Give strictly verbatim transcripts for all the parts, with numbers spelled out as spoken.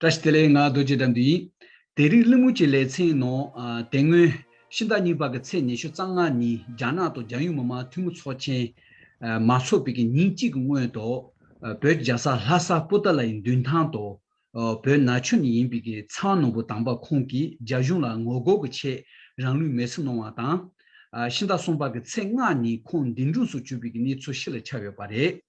བཀྲ་ཤིས་བདེ་ལེགས། ང་རྡོ་རྗེ་དགྲ་འདུལ་ཡིན། དེ་རིང་གླེང་མོལ་གྱི་ལེ་ཚན་ནང་། ཨ། དེ་སྔོན་ཕྱི་ཟླ་གཉིས་པ་གི་ཚེས་ཉི་ཤུ་རྩ་ལྔ་ཉིན་རྒྱ་ནག་དང་རྒྱལ་ཡོངས་མི་མང་འཐུས་མི་ཚོགས་ཆེན། ཨ། མ་ཚོགས་པའི་གི་ཉིན་གཅིག་གི་སྔོན་དུ། ཨ། བོད་རྒྱལ་ས་ལྷ་ས་པོ་ཏཱ་ལའི་མདུན་ཐང་དུ། ཨ། བོད་ནག་ཆུ་ནས་ཡིན་པའི་གི་ཚང་ནོར་བུ་དམ་པ་ཁོང་གིས་རྒྱ་གཞུང་ལ་ངོ་རྒོལ་གྱི་ཆེད་རང་ལུས་མེར་སྲེག་གནང་བ་དང་། ཨ། ཕྱི་ཟླ་གསུམ་པ་གི་ཚེས་ལྔ་ཉིན་ཁོང་འདས་གྲོངས་སུ་གྱུར་པའི་གི་གནས་ཚུལ་ཕྱི་ལ་ཁྱབ་ཡོད་པ་རེད།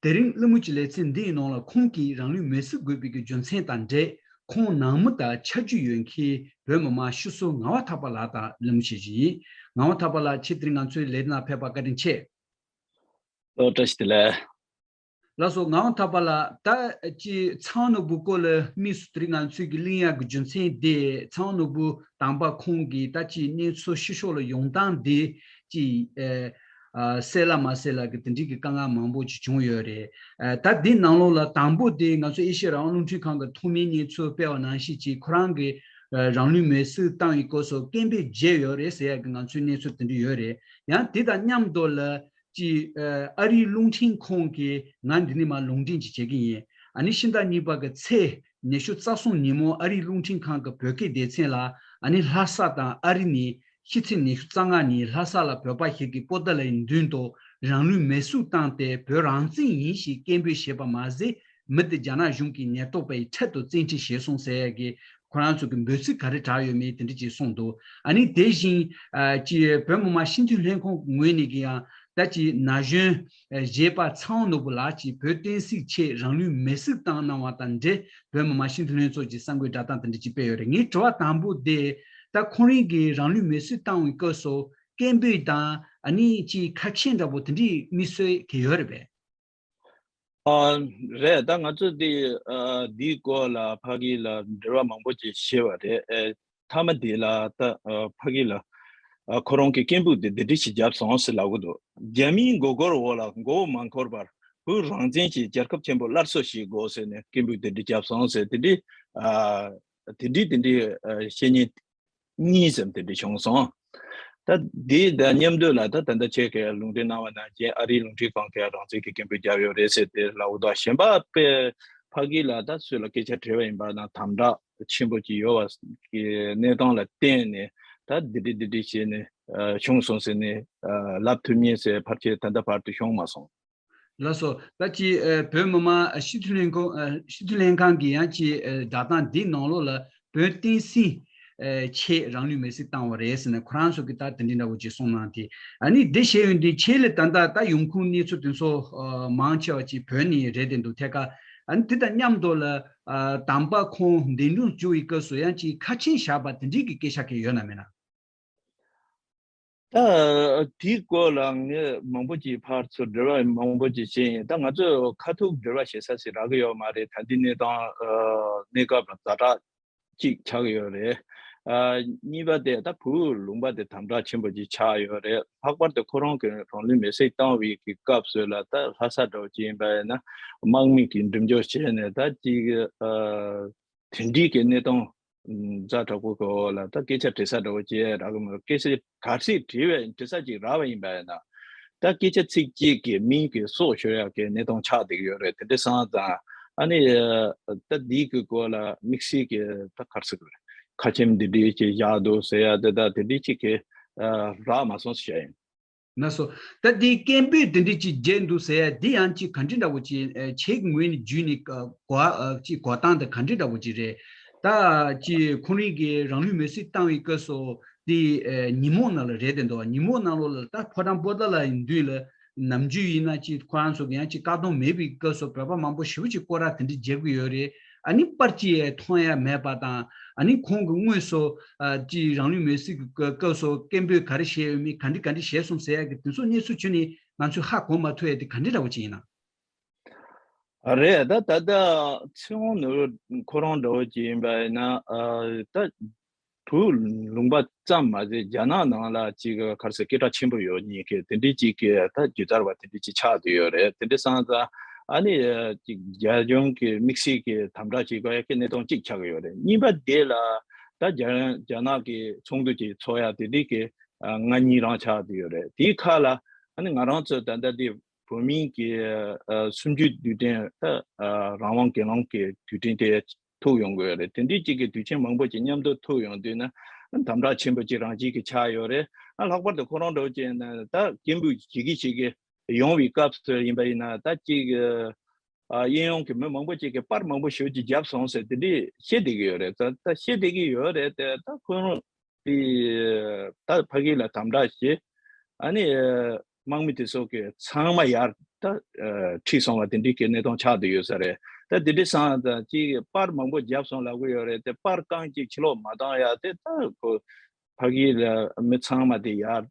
དེ་རིང་གླེང་མོལ་གྱི་ལེ་ཚན་འདིའི་ནང་ལ་ཁོང་གིས་རང་ལུས་མེར་སྲེག་དགོས་པའི་གི་རྒྱུ་མཚན་དང་འབྲེལ། ཁོང་ནང་མི་དང་ཆ་རྒྱུས་ཡོད་མཁན་བོད་མི་མང་སྤྱི་ཟུར་ངག་དབང་ཐར་པ་ལགས་དང་གླེང་མོལ་བྱེད་རྒྱུ་ཡིན། ངག་དབང་ཐར་པ་ལགས། ཁྱེད་དེ་རིང་ང་ཚོའི་ལས་རིམ་ནང་ཕེབས་པར་བཀའ་དྲིན་ཆེ། ལགས་སོ། ངག་དབང་ཐར་པ་ལགས། ད་ཅི་ཚང་ནོར་བུ་སྐོར་ལ་དམིགས་སུ་དེ་རིང་ང་ཚོས་ཀྱི་གླེང་ཡག་གི་རྒྱུ་མཚན་དེ། ཚང་ནོར་བུ་དམ་པ་ཁོང་གིས་ད་ཅི་གནས་ཚུལ་ཕྱི་ཕྱོགས་ལ་ཡོང་སྟངས་དེ་ཅི། ཨ། གསལ་ལ་མ་གསལ་ལ་གི་དེ་འདྲའི་གི་དཀའ་ངལ་མང་པོ་ཅིག་བྱུང་ཡོད་རེད། ཨ། ད་འདི་ནང་ལོགས་ལ་དང་པོ་དེ་ང་ཚོ་ཨེ་ཤེ་ཡ་རང་དབང་རླུང་འཕྲིན་ཁང་གི་ཐོག་མའི་གནས་ཚུལ་སྤེལ་བ་ནང་བཞིན་ཅིག་ཁོ་རང་གིས། ཨ། རང་ལུས་མེར་སྲེག་བཏང་བའི་སྐབས་སུ་སྐད་འབོད་བརྒྱབ་ཡོད་རེད་ཟེར་ཡག་གི་ང་ཚོའི་གནས་ཚུལ་དེ་འདྲ་ཡོད་རེད། ཡང་དེ་དང་མཉམ་དུ་ལ། ཅིག་ཨ། ཨ་རིའི་རླུང་འཕྲིན་ཁང་གིས་ང་འདི་ནས་མར་ལུང་འདྲེན་ཅིག་བྱེད་ཀྱི་ཡིན། ཨ་ནི་ཕྱི་ཟླ་གཉིས་པ་གི་ཚེས་ཉི་ཤུ་རྩ་གསུམ་ཉིན་མོ་ཨ་རིའི་རླུང་འཕྲིན་ཁང་གི་བོད་སྐད་སྡེ་ཚན་ལ། ཨ་ནི་ལྷ་ས་དང་ཨ་རི་ནས་ཕྱི་ཚེས་ཉི་ཤུ་རྩ་ལྔ་ཉིན་ལྷ་ས་ལ་བོད་པ་ཞིག་གིས་པོ་ཏཱ་ལའི་མདུན་དུ་རང་ལུས་མེར་སྲེག་བཏང་སྟེ་བོད་རང་བཙན་ཡིན་ཞེས་སྐད་འབོད་བྱས་པ་མ་ཟད། མི་དེ་རྒྱ་ནག་གཞུང་གི་ཉེན་རྟོག་པས་འཕྲལ་དུ་བཙན་ཁྲིད་བྱས་སོང་ཟེར་ཡག་གི། ཁོ་རང་ཚོ་གི་འབོད་ཚིག་ག་རེ་གྲགས་ཡོད་མེད་དེ་འདྲ་ཅིག་གསུངས་འདུག། ཨ་ནི་དེ་བཞིན། ཨ། ཅིག་བོད་མི་མང་སྤྱི་འཐུས་ལྷན་ཁང་གི་ངོས་ནས་ཀྱི་ཡང་ད་ཅིག་ན་གཞོན་གཞས་པ་ཚང་ནོར་བུ་ལགས་ཀྱིས་བོད་བསྟན་སྲིད་ཆེད་རང་ལུས་མེར་སྲེག་བཏང་གནང་བ་དང་འབྲེལ། བོད་མི་མང་སྤྱི་འཐུས་ལྷན་ཚོགས་ཀྱི་གསར་འགོད་བསྒྲགས་གཏམ་དེ་འདྲ་ཅིག་སྤེལ་ཡོད་རེད། ངའི་དྲི་བ་དང་པོ་དེ། ད་ཁོང་རང་གིས་རང་ལུས་མེར་སྲེག་བཏང་བའི་སྐབས་སུ་སྐད་འབོད་དང་། ཨ་ནི་ཅིག་ཁ་ཆེམས་འདྲ་པོ་དེ་འདྲའི་དམིགས་བསལ་གྱི་ཡོད་རེད་པས། ཨ། རེད། ད་ང་ཚོ་འདི། ཨ། འདིའི་སྐོར་ལ་ཕ་གི་ལ་འབྲེལ་བ་མང་པོ་ཅིག་བྱས་པ་རེད། ཨེ། མཐའ་མ་འདི་ལ་ད། ཨ། ཕ་གི་ལ། ཨ། ཁོ་རང་གི་སྐད་འབོད་འདི་འདི་འདྲ་ཞིག་བརྒྱབ་སོང་ཟེར་ལབ་གི་འདུག། རྒྱ་མིའི་མགོ་སྐོར་འོག་ལ་མགོ་བོ་མ་འཁོར་བར་བོད་རང་བཙན་གྱི་རྒྱལ་ཁབ་ཆེན་པོ་སླར་གསོ་བྱེད་དགོས་ཟེར་ནས་སྐད་འབོད་འདི་འདྲ་བརྒྱབ་སོང་ཟེར། དེ་འདྲའི། ཨ། དེ་འདྲའི་དེ་འདྲའི། ཨ། བཤད་མཁན་གཉིས་ཙམ་དེ་འདྲ་བྱུང་སོང་། ད་འདི་དང་མཉམ་དུ་ལ་ད་ད་ལྟ་ཁྱེད་ཀྱིས་ལུང་འདྲེན་གནང་བ་ནང་བཞིན་ཨ་རིའི་རླུང་འཕྲིན་ཁང་གིས་རང་བཙན་གྱི་སྐད་འབོད་བརྒྱབ་ཡོད་རེད་ཟེར་དེ་ལབ་འདུག། གཞན་པ་དཔེ་ཕ་གི་ལ་ད་སུ་ལ་སྐད་ཆ་དྲིས་པ་ཡིན་པ་ན་དམ་དྲག་ཆེན་པོ་ཅིག་ཡོད་པ་གི་གནས་སྟངས་ལ་བརྟེན་ནས་ད་འདི་འདྲ་འདི་འདྲ་བྱས་ནས། ཨ། བྱུང་སོང་ཟེར་ནས། ཨ། ལབ་ཐུབ་མཁན་ཟེར་ཕལ་ཆེར་ད་ལྟ་བར་དུ་བྱུང་མ་སོང་། ལགས་སོ། ད་ཅི། ཨ། བོད་མི་མང་སྤྱི་འཐུས་ལྷན་ཁང་། ཨ། སྤྱི་འཐུས་ལྷན་ཁང་གི་ཡང་ཅི། ཨ། བསྒྲགས་གཏམ་འདིའི་ནང་ལོགས་ལ་བོད་བསྟན་སྲིད། ཨ། ཆེད་རང་ལུས་མེར་སྲེག་བཏང་བ་རེད་ཟེར་ནས་ཁོ་རང་ཚོ་གིས་ད་དེ་འདྲ་འདྲ་བོ་ཅིག་གསུངས་གནང་སྟེ། ཨ་ནི་དེ་བྱས་ཡོང་དུས་ཆེད་ལས་ད་ལྟ་ད་ཡོང་ཁུངས་གནས་ཚུལ་དེ་ཚོ། ཨ། མང་ཆེ་བ་ཅིག་བོད་ནས་རེད་བསྡད་འདུག། ཐད་ཀར། ཨ་ནི་དེ་དང་མཉམ་དུ་ལ། ཨ། དམ་པ་ཁོང་འདས་གྲོངས་བྱུང་བའི་སྐབས་སུ་ཡང་ཅིག་ཁ་ཆེམས་བཞག་པ་དེ་འདྲའི་གི་སྐད་ཆ་གང་ཡོད་ན་མེད་ན། ད་དེའི་སྐོར་ལ་ངས་མང་པོ་ཅིག་ཕར་ཚུར་འབྲེལ་བ་མང་པོ་ཅིག་བྱས་ཡིན། ད་ང་ཚོས་ཁ་ཐུག་འབྲེལ་བ་བྱེད་ས་ཞིག་རག་གི་ཡོད་མ་རེད། ད་འདི་གནས་སྟངས། ཨ། གནས་སྐབས་ལ་ཛ་དྲག་ཅིག་ཆགས་ཀྱི་ཡོད་རེད། ཨ། གཉིས་པ་དེ་ད་བོད་ལུང་པ་དེ་དམ་དྲག་ཆེན་པོ་ཅིག་ཆགས་ཡོད་རེད། ལྷག་པར་དུ་ཁོ་རང་གིས་རང་ལུས་མེར་སྲེག་བཏང་བའི་གི་སྐབས་སུ་ལ་ད་ལྷ་ས་འདྲ་བོ་ཅིག་ཡིན་པ་ཡིན་ན་དམག་མི་གིས་མགྲིན་སྦྱོར་བྱས་ནས་ད་ཅིག། ཨ། དེ་འདྲའི་གི་གནས་སྟངས་ཛ་དྲག་པོ་གི་འོག་ལ་ད་སྐད་ཆ་དྲི་ས་འདྲ་བོ་ཅིག་རག་གི་མ་རེད། སྐད་ཆ་གལ་སྲིད་དྲི་བའི་དྲི་ས་ཅིག་རག་པ་ཡིན་པ་ཡིན་ན། ད་སྐད་ཆ་ཚིག་གཅིག་གིས་མི་གི་སྲོག་ཤོར་ཡག་གི་གནས་སྟངས་ཆགས་བསྡད་ཀྱི་ཡོད་རེད། དེ་འདྲ་སོང་ཙང་ཨ་ནི་ད་འདི་གི་སྐོར་ལ་དམིགས་བསལ་གྱི་ད་ག་རེ་ཟེར་དགོས་རེད། ཁ་ཆེམས་འདི་འདྲའི་ཅིག་བཞག་འདུག་ཟེར་ཡག་དེ་ད་དེ་འདྲའི་ཅིག་གི་རག་མ་སོང་ཟེར་བཤད་ཡིན། ལགས་སོ། ད་འདི་སྐད་འབོད་འདི་འདྲ་ཅིག་བརྒྱབ་འདུག་ཟེར་ཡ་འདི་ཡང་ཅིག་ག་འདྲ་འདྲ་བོ་ཅིག། ཨ། ཁྱེད་ཀྱི་ངོས་ནས་བརྒྱུད་ནས། ཨ། གོ། ཨ། ཅིག་གོ་སྟངས་དེ་ག་འདྲ་འདྲ་བོ་ཅིག་རེད། ད་ཅིག་ཁོང་རང་གིས་རང་ལུས་མེར་སྲེག་བཏང་བའི་སྐབས་སུ་འདི། ཨ། ཉིན་མོ་ནང་ལ་རེད་བསྡད་འདུག། ཉིན་མོ་ནང་ལོགས་ལ་ད་ཕོ་བྲང་པོ་ཏཱ་ལ་ཡི་མདུན་ལ་ནམ་རྒྱུན་ཡིན་ན་ཅིག་ཁོ་རང་ཚོ་གི་ཡང་ཅིག་བཀག་སྡོམ་མེད་པའི་སྐབས་སུ་བོད་པ་མང་པོ་ཞེ་པོ་ཅིག་སྐོར་ར་དེ་འདྲ་བརྒྱབ་ཀྱི་ཡོད་རེད། ཨ་ནི་པར་ཅིག་མཐོང་ཡ་མེད་པ་དང་། ཨ་ནི་ཁོང་གི་དངོས་སུ། ཨ། ཅིག་རང་ལུས་མེར་སྲེག་གི་སྐབས་སུ་སྐད་འབོད་ག་རེ་བྱས་ཡོད་མེད། ག་འདྲ་ག་འདྲ་བྱས་སོང་ཟེར་ཡ་གི་དེ་ཚོ་གནས་ཚུལ་ཁྱོན་ནས་ང་ཚོས་ཧ་གོ་མ་ཐུབ་ཡ་དེ་ག་འདྲ་འདྲ་བོ་ཅིག་ཡིན་ན། རེད། ད་ད་ལྟ་ཚེ་དབང་ནོར་བུ་ཁོ་རང་འདྲ་བོ་ཅིག་ཡིན་པ་ཡིན་ན། ཨ། ད་བོད་ལུང་པ་ཙམ་མ་ཟད་རྒྱ་ནག་ནང་ལ་ཅིག་ག་རེ་ཟེར། སྐད་གྲགས་ཆེན་པོ་ཡོད་མཁན་གྱི་དེ་འདྲའི་ཅིག་གི་ད་སྒྱུ་རྩལ་བ་དེ་འདྲའི་ཅིག་ཆགས་བསྡད་ཡོད་རེད། དེ་འདྲ་སོང་ཙང་ཨ་ནི་ཅིག་རྒྱ་གཞུང་གི་དམིགས་བསལ་གྱི་དམ་དྲག་བྱེད་དགོས་ཡ་གི་གནས་སྟངས་ཅིག་ཆགས་ཀྱི་ཡོད་རེད། གཉིས་པ་དེ་ལ་ད་རྒྱ་རྒྱ་ནག་གི་ཚོགས་འདུ་ཅིག་ཚོགས་ཡ་དེ་འདྲའི་གི་ཨ། སྔ་ཉིན་རང་ཆགས་བསྡད་ཡོད་རེད། དེའི་ཁ་ལ་ཨ་ནི་ང་རང་ཚོ་ད་ལྟ་དེ་བོད་མིའི་གི། ཨ། གསུམ་བཅུའི་དུས་དྲན། ད། ཨ། རང་དབང་སྒེར་ལངས་ཀྱི་དུས་དྲན་དེ་ ཐུག་ཡོང་གི་ཡོད་རེད། དེ་འདྲའི་གཅིག་གི་དུས་ཆེན་མང་པོ་ཅིག་མཉམ་དུ་ཐུག་ཡོང་དུས་ན་དམ་དྲག་ཆེན་པོ་ཅིག་རང་བཞིན་གྱི་ཆགས་ཡོད་རེད། ཨ་ལྷག་པར་དུ་ཁོ་རང་འདྲ་བོ་ཅིག་ཡིན་ན་ད་སྐད་འབོད་བྱེད་ཀྱི་བྱེད་ཀྱི་ཡོང་བའི་སྐབས་སུ་ཡིན་པ་ཡིན་ན་ད་གཅིག་ཨ་གཡས་གཡོན་གྱི་མི་མང་པོ་ཅིག་གིས་པར་མང་པོ་ཞེ་པོ་ཅིག་བརྒྱབ་སོང་ཟེར་དེ་འདྲས་བཤད་བསྡད་ཀྱི་ཡོད་རེད། ད་ད་བཤད་བསྡད་ཀྱི་ཡོད་རེད་དེ། ད་ཁོ་རང་དེ་ད་ཕ་གི་ལ་དམ་དྲག་བྱས། ཨ་ནི་དམག་མི་དེ་ཚོ་གི་ཚང་མ་ཡར་ད་ཁྲིད་སོང་བ་དེ་འདྲས་ཀྱི་གནས་སྟངས་ཆགས་བསྡད་ཡོད་ས་རེད། ད་དེ་འདྲས་སང་ད་ཅིག་པར་མང་པོ་བརྒྱབ་སོང་ལབ་ཀྱི་ཡོད་རེད་དེ། པར་རྐང་གཅིག་ཕྱི་ལོགས་མ་བཏང་ཡ་དེ་ད་ཁོ་ཕ་གི་ལ་མི་ཚང་མ་དེ་ཡར་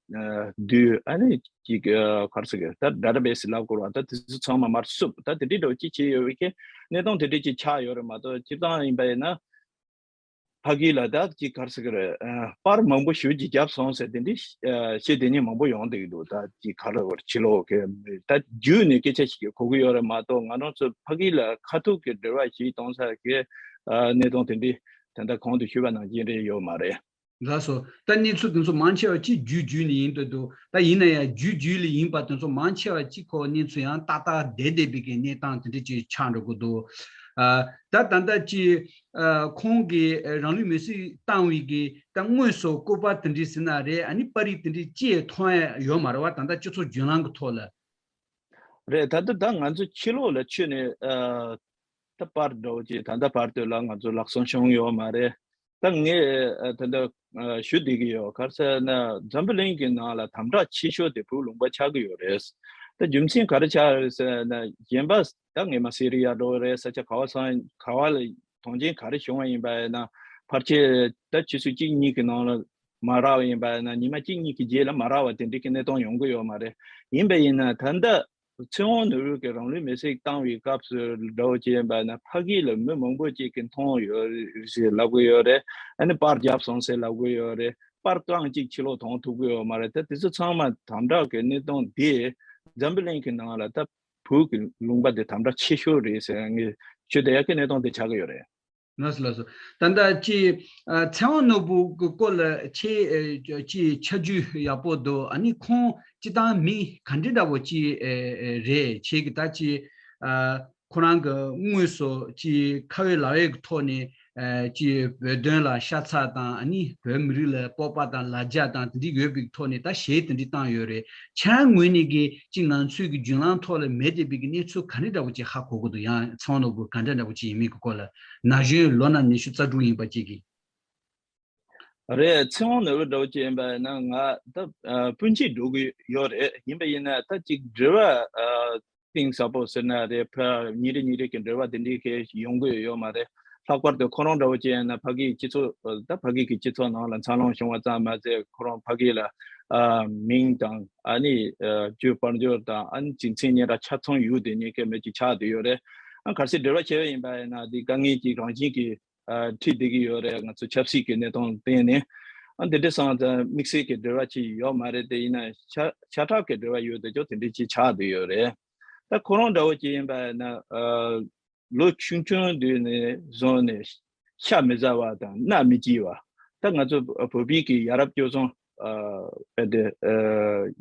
བསྡུས། ཨ་ནི་ཅིག་ག་རེ་ཟེར་གི་ད་ཌེ་ཊ་བེ་སི་ལབ་དགོས་རེད་བ། ད་དེ་ཚོ་ཚང་མ་མར་བསུབ། ད་དེ་འདྲའི་འདྲ་བོ་ཅིག་བྱས་ཡོད་པའི་གི་གནས་སྟངས་དེ་འདྲ་ཅིག་ཆགས་ཡོད་རེད་མ་གཏོགས། སྤྱིར་བཏང་ཡིན་པ་ཡིན་ན་ཕ་གི་ལ་ད་ཅིག་ག་རེ་ཟེར་གི་རེད། ཨ་པར་མང་པོ་ཞེ་པོ་ཅིག་བརྒྱབ་སོང་ཟེར་དེ་འདྲའི་ཨ་བཤད་དེ་ཉིན་མང་པོ་ཡོང་བསྡད་ཀྱི་འདུག་ད་ཅིག་ག་རེ་བར་ཕྱི་ལོགས་གི་ད་བརྒྱུད་ནས་སྐད་ཆ་ཞིག་གོ་གི་ཡོད་རེད་མ་གཏོགས། ང་རང་ཚོ་ཕ་གི་ལ་ཁ་ཐུག་གི་འབྲེལ་བ་ཞིག་གཏོང་ས་གི་ཨ་གནས་སྟངས་དེ་འདྲའི་ད་ལྟ་གོང་དུ་ཞུས་པ་ནང་བཞིན་རེད་ཡོད་མ་རེད། ལགས་སོ། ད་གནས་ཚུལ་དེ་ཚོ་མང་ཆེ་བ་ཅིག་བརྒྱུད་བརྒྱུད་ནས་ཡིན་འདོད་འདུག་ད་ཡིན་ན་ཡང་བརྒྱུད་བརྒྱུད་ལས་ཡིན་པ་དེ་ཚོ་མང་ཆེ་བ་ཅིག་ཁོ་གནས་ཚུལ་ཡང་ཏག་ཏག་བསྡད་བསྡད་པའི་གི་གནས་སྟངས་དེ་འདྲ་ཅིག་ཆགས་འགྲོ་གི་འདུག་ཨ་ད་ད་ལྟ་ཅིག་ཨ་ཁོང་གིས་རང་ལུས་མེར་སྲེག་བཏང་བའི་གི་ད་དངོས་སུ་སྐུ་པར་དེ་འདྲ་ཟིན་ན་རེད། ཨ་ནི་པར་རིས་དེ་འདྲ་ཅིག་མཐོང་ཡ་ཡོད་མ་རེད་བ། ད་ལྟ་སྤྱི་ཚོགས་བརྒྱུད་ལམ་གི་ཐོག་ལ། རེད། ད་ལྟ་ད་ང་ཚོ་ཕྱི་ལོགས་ལ་ཆུད་ནས་ཨ་ད་པར་འདྲ་བོ་ཅིག་ད་ལྟ་བར་དུ་ལ་ང་ཚོ་ལག་སོན་བྱུང་ཡོད་མ་རེད། ད་ངས་ཨ་ད་ལྟ་ཨ་ཞུ་བསྡད་ཀྱི་ཡོད། ག་རེ་ཟེར་ན་འཛམ་བུ་གླིང་གི་ནང་ལ་དམ་དྲག་ཆེ་ཤོས་དེ་བོད་ལུང་པ་ཆགས་ཀྱི་ཡོད་རེད། ད་རྒྱུ་མཚན་ག་རེ་ཆགས་རེད་ཟེར་ན་གཞན་པ་ད་ངས་མ་སི་རི་ཡ་འདྲ་བོ་རེད། ས་ཆ་ག་བ་སང་ག་བ་ལ་དོན་རྐྱེན་ག་རེ་བྱུང་བ་ཡིན་པ་ཡིན་ན་ཕལ་ཆེར་ད་ཆུ་ཚོད་གཅིག་གཉིས་ཀྱི་ནང་ལ་མ་རག་པ་ཡིན་པ་ན་ཉི་མ་གཅིག་གཉིས་ཀྱི་རྗེས་ལ་མ་རག་པ་དེ་འདྲའི་གི་གནས་སྟངས་ཡོང་གི་ཡོད་མ་རེད། ཡིན་པ་ཡིན་ན་ད་ལྟ་ཚེ་དབང་ནོར་བུ་གིས་རང་ལུས་མེར་སྲེག་བཏང་བའི་སྐབས་སུ་འདྲ་བོ་ཅིག་ཡིན་པ་ན་ཕ་གི་ལ་མི་མང་པོ་ཅིག་གིས་མཐོང་ཡོད་ཟེར་ལབ་གི་ཡོད་རེད། ཨ་ནི་པར་བརྒྱབ་སོང་ཟེར་ལབ་གི་ཡོད་རེད། པར་རྐང་གཅིག་ཕྱི་ལོགས་མཐོང་ཐུབ་གི་ཡོད་མ་རེད། ད་དེ་ཚོ་ཚང་མ་དམ་དྲག་གི་གནས་སྟངས་དེ་འཛམ་བུ་གླིང་གི་ནང་ལ་ད་བོད་ཀྱི་ལུང་པ་དེ་དམ་དྲག་ཆེ་ཤོས་རེད་ཟེར་ངས་ཞུ་བསྡད་ཡག་གི་གནས་སྟངས་དེ་ཆགས་ཀྱི་ཡོད་རེད། ལགས་སོ་ལགས་སོ། ད་ལྟ་ཅི་ཨ་ཚེ་དབང་ནོར་བུ་གི་སྐོར་ལ་ཁྱེད་ཨ་ཅི་ཆ་རྒྱུས་ཡག་པོ་འདུག་ཨ་ནི་ཁོང་སྤྱིར་བཏང་མི་ག་འདྲ་འདྲ་བོ་ཅི་ཨེ་ཨེ་རེད། ཁྱེད་ཀྱི་ད་ཅི་ཨ་ཁོ་རང་གི་དངོས་སུ་ཅི་ཁ་བའི་ལག་པའི་ཐོག་ནས་ཨ་ཅི་བོད་དོན་ལ་ཤ་ཚ་དང་། ཨ་ནི་བོད་མི་རིགས་ལ་སྤོབས་པ་དང་ལ་རྒྱ་དང་དེ་འདྲ་ཡོད་པའི་ཐོག་ནས་ད་གཞས་དེ་འདྲ་བཏང་ཡོད་རེད། ཁྱེད་རང་ངོས་ནས་གི་ཅི་ང་ཚོའི་གི་བརྒྱུད་ལམ་ཐོག་ལ་མེད་བསྡད་པའི་གི་གནས་ཚུལ་ག་འདྲ་འདྲ་བོ་ཅིག་ཧ་གོ་གི་འདུག་ཡང་ཚེ་དབང་ནོར་བུ་ག་འདྲ་འདྲ་བོ་ཅིག་ཡིན་མིན་གི་སྐོར་ལ། ན་གཞོན་ལོ་ན་ཉི་ཤུ་རྩ་དྲུག་ཡིན་པ་ཅིག་གིས། རེད། ཚེ་དབང་ནོར་བུ་འདྲ་བོ་ཅིག་ཡིན་པ་ན་ང་ད་ཨ་སྤུན་མཆེད་འགྲོ་གི་ཡོད་རེད། ཡིན་པ་ཡིན་ན་ད་ཅིག་འབྲེལ་བ་ཨ་གཏིང་ཟབ་པོ་ཟེར་ན་རེད། ཕ་ཉིན་རེ་ཉིན་རེ་གི་འབྲེལ་བ་དེ་འདྲའི་གི་ཡོང་གི་ཡོད་མ་རེད། ལྷག་པར་དུ་ཁོ་རང་འདྲ་བོ་ཅིག་ཡིན་ན་ཕ་གིའི་སྤྱི་ཚོགས་ད་ཕ་གི་གི་སྤྱི་ཚོགས་ནང་ལ་འཚར་ལོངས་བྱུང་བ་ཙམ་མ་ཟད་ཁོ་རང་ཕ་གི་ལ་ཨ་མིང་དང་ཨ་ནི་ཨ་རྒྱུ་དཔལ་འབྱོར་དང་ཨ་ནི་སྤྱི་ཚན་སྙན་གྲགས་ཆ་ཚང་ཡོད་དེ་ཉིད་ཀྱི་མི་ཅིག་ཆགས་བསྡད་ཡོད་རེད། ཨ་གལ་སྲིད་འབྲེལ་བ་བྱས་པ་ཡིན་པ་ཡིན་ན་དེ་དཀའ་ངལ་ཅིག་རང་བཞིན་གྱིས་ཨ་འཁྲིད་བསྡད་ཀྱི་ཡོད་རེད། ང་ཚོ་ཆབ་སྲིད་ཀྱི་གནས་སྟངས་བརྟེན་ནས། ཨ་འདི་འདྲ་སོང་ཙང་དམིགས་བསལ་གྱི་འབྲེལ་བ་ཅིག་ཡོད་མ་རེད། དེ་ཡིན་ན་ཤ་ཤ་ཁྲག་གི་འབྲེལ་བ་ཡོད་དེ་ཅོག་དེ་འདྲ་ཅིག་ཆགས་བསྡད་ཡོད་རེད། ད་ཁོ་རང་འདྲ་བོ་ཅིག་ཡིན་པ་ཡིན་ན་ཨ་ལོ་ཆུང་ཆུང་དུས་ནས་བཟུང་ནས་ཤ་མི་ཟ་བ་དང་སྣ་མི་བརྗེ་བ། ད་ང་ཚོ་བོད་པའི་གི་ཡ་རབས་སྤྱོད་བཟང་ཨ་དཔེ་དེ་ཨ་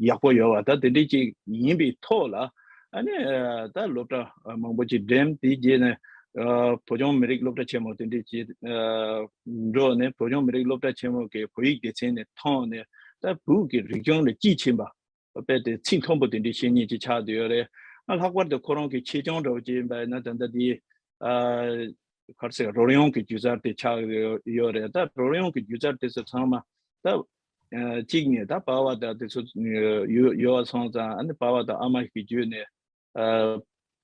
ཡག་པོ་ཡོད་བ། ད་དེ་འདྲ་ཅིག་ཡིན་པའི་ཐོག་ལ་ཨ་ནི་ཨ་ད་སློབ་གྲྭ་ཨ་མང་པོ་ཅིག་འགྲིམ། དེའི་རྗེས་ནས་ཨ་བོད་ལྗོངས་མི་རིགས་སློབ་གྲྭ་ཆེན་མོ་དེ་འདྲ་ཅིག་ཨ་འགྲོ་ནས་བོད་ལྗོངས་མི་རིགས་སློབ་གྲྭ་ཆེན་མོ་གི་བོད་ཡིག་སྡེ་ཚན་ནས་ཐོན་ནས་ད་བོད་ཀྱི་རིག་གཞུང་ལ་དཔྱིས་ཕྱིན་པ། དཔེ་དེ་ཚིག་མཐོན་པོ་དེ་འདྲའི་བཤད་མཁན་ཅིག་ཆགས་བསྡད་ཡོད་རེད། ཨ་ལྷག་པར་དུ་ཁོ་རང་གི་ཆེད་སྦྱོང་འདྲ་བོ་ཅིག་ཡིན་པ་ཡིན་ན་ད་ལྟ་དེ་ཨ་ག་རེ་ཟེར་རོལ་དབྱངས་ཀྱི་སྒྱུ་རྩལ་དེ་ཆགས་ཡོད་ཡོད་རེད། ད་རོལ་དབྱངས་ཀྱི་སྒྱུ་རྩལ་དེ་ཚོ་ཚང་མ་ད་ཨ་གཅིག་ནས་ད་པ་ཕ་དང་དེ་ཚོ་ཡོད་ཡོད་པ་སོང་ཙང་། ཨ་ནི་པ་ཕ་དང་ཨ་མ་གི་བརྒྱུད་ནས་ཨ་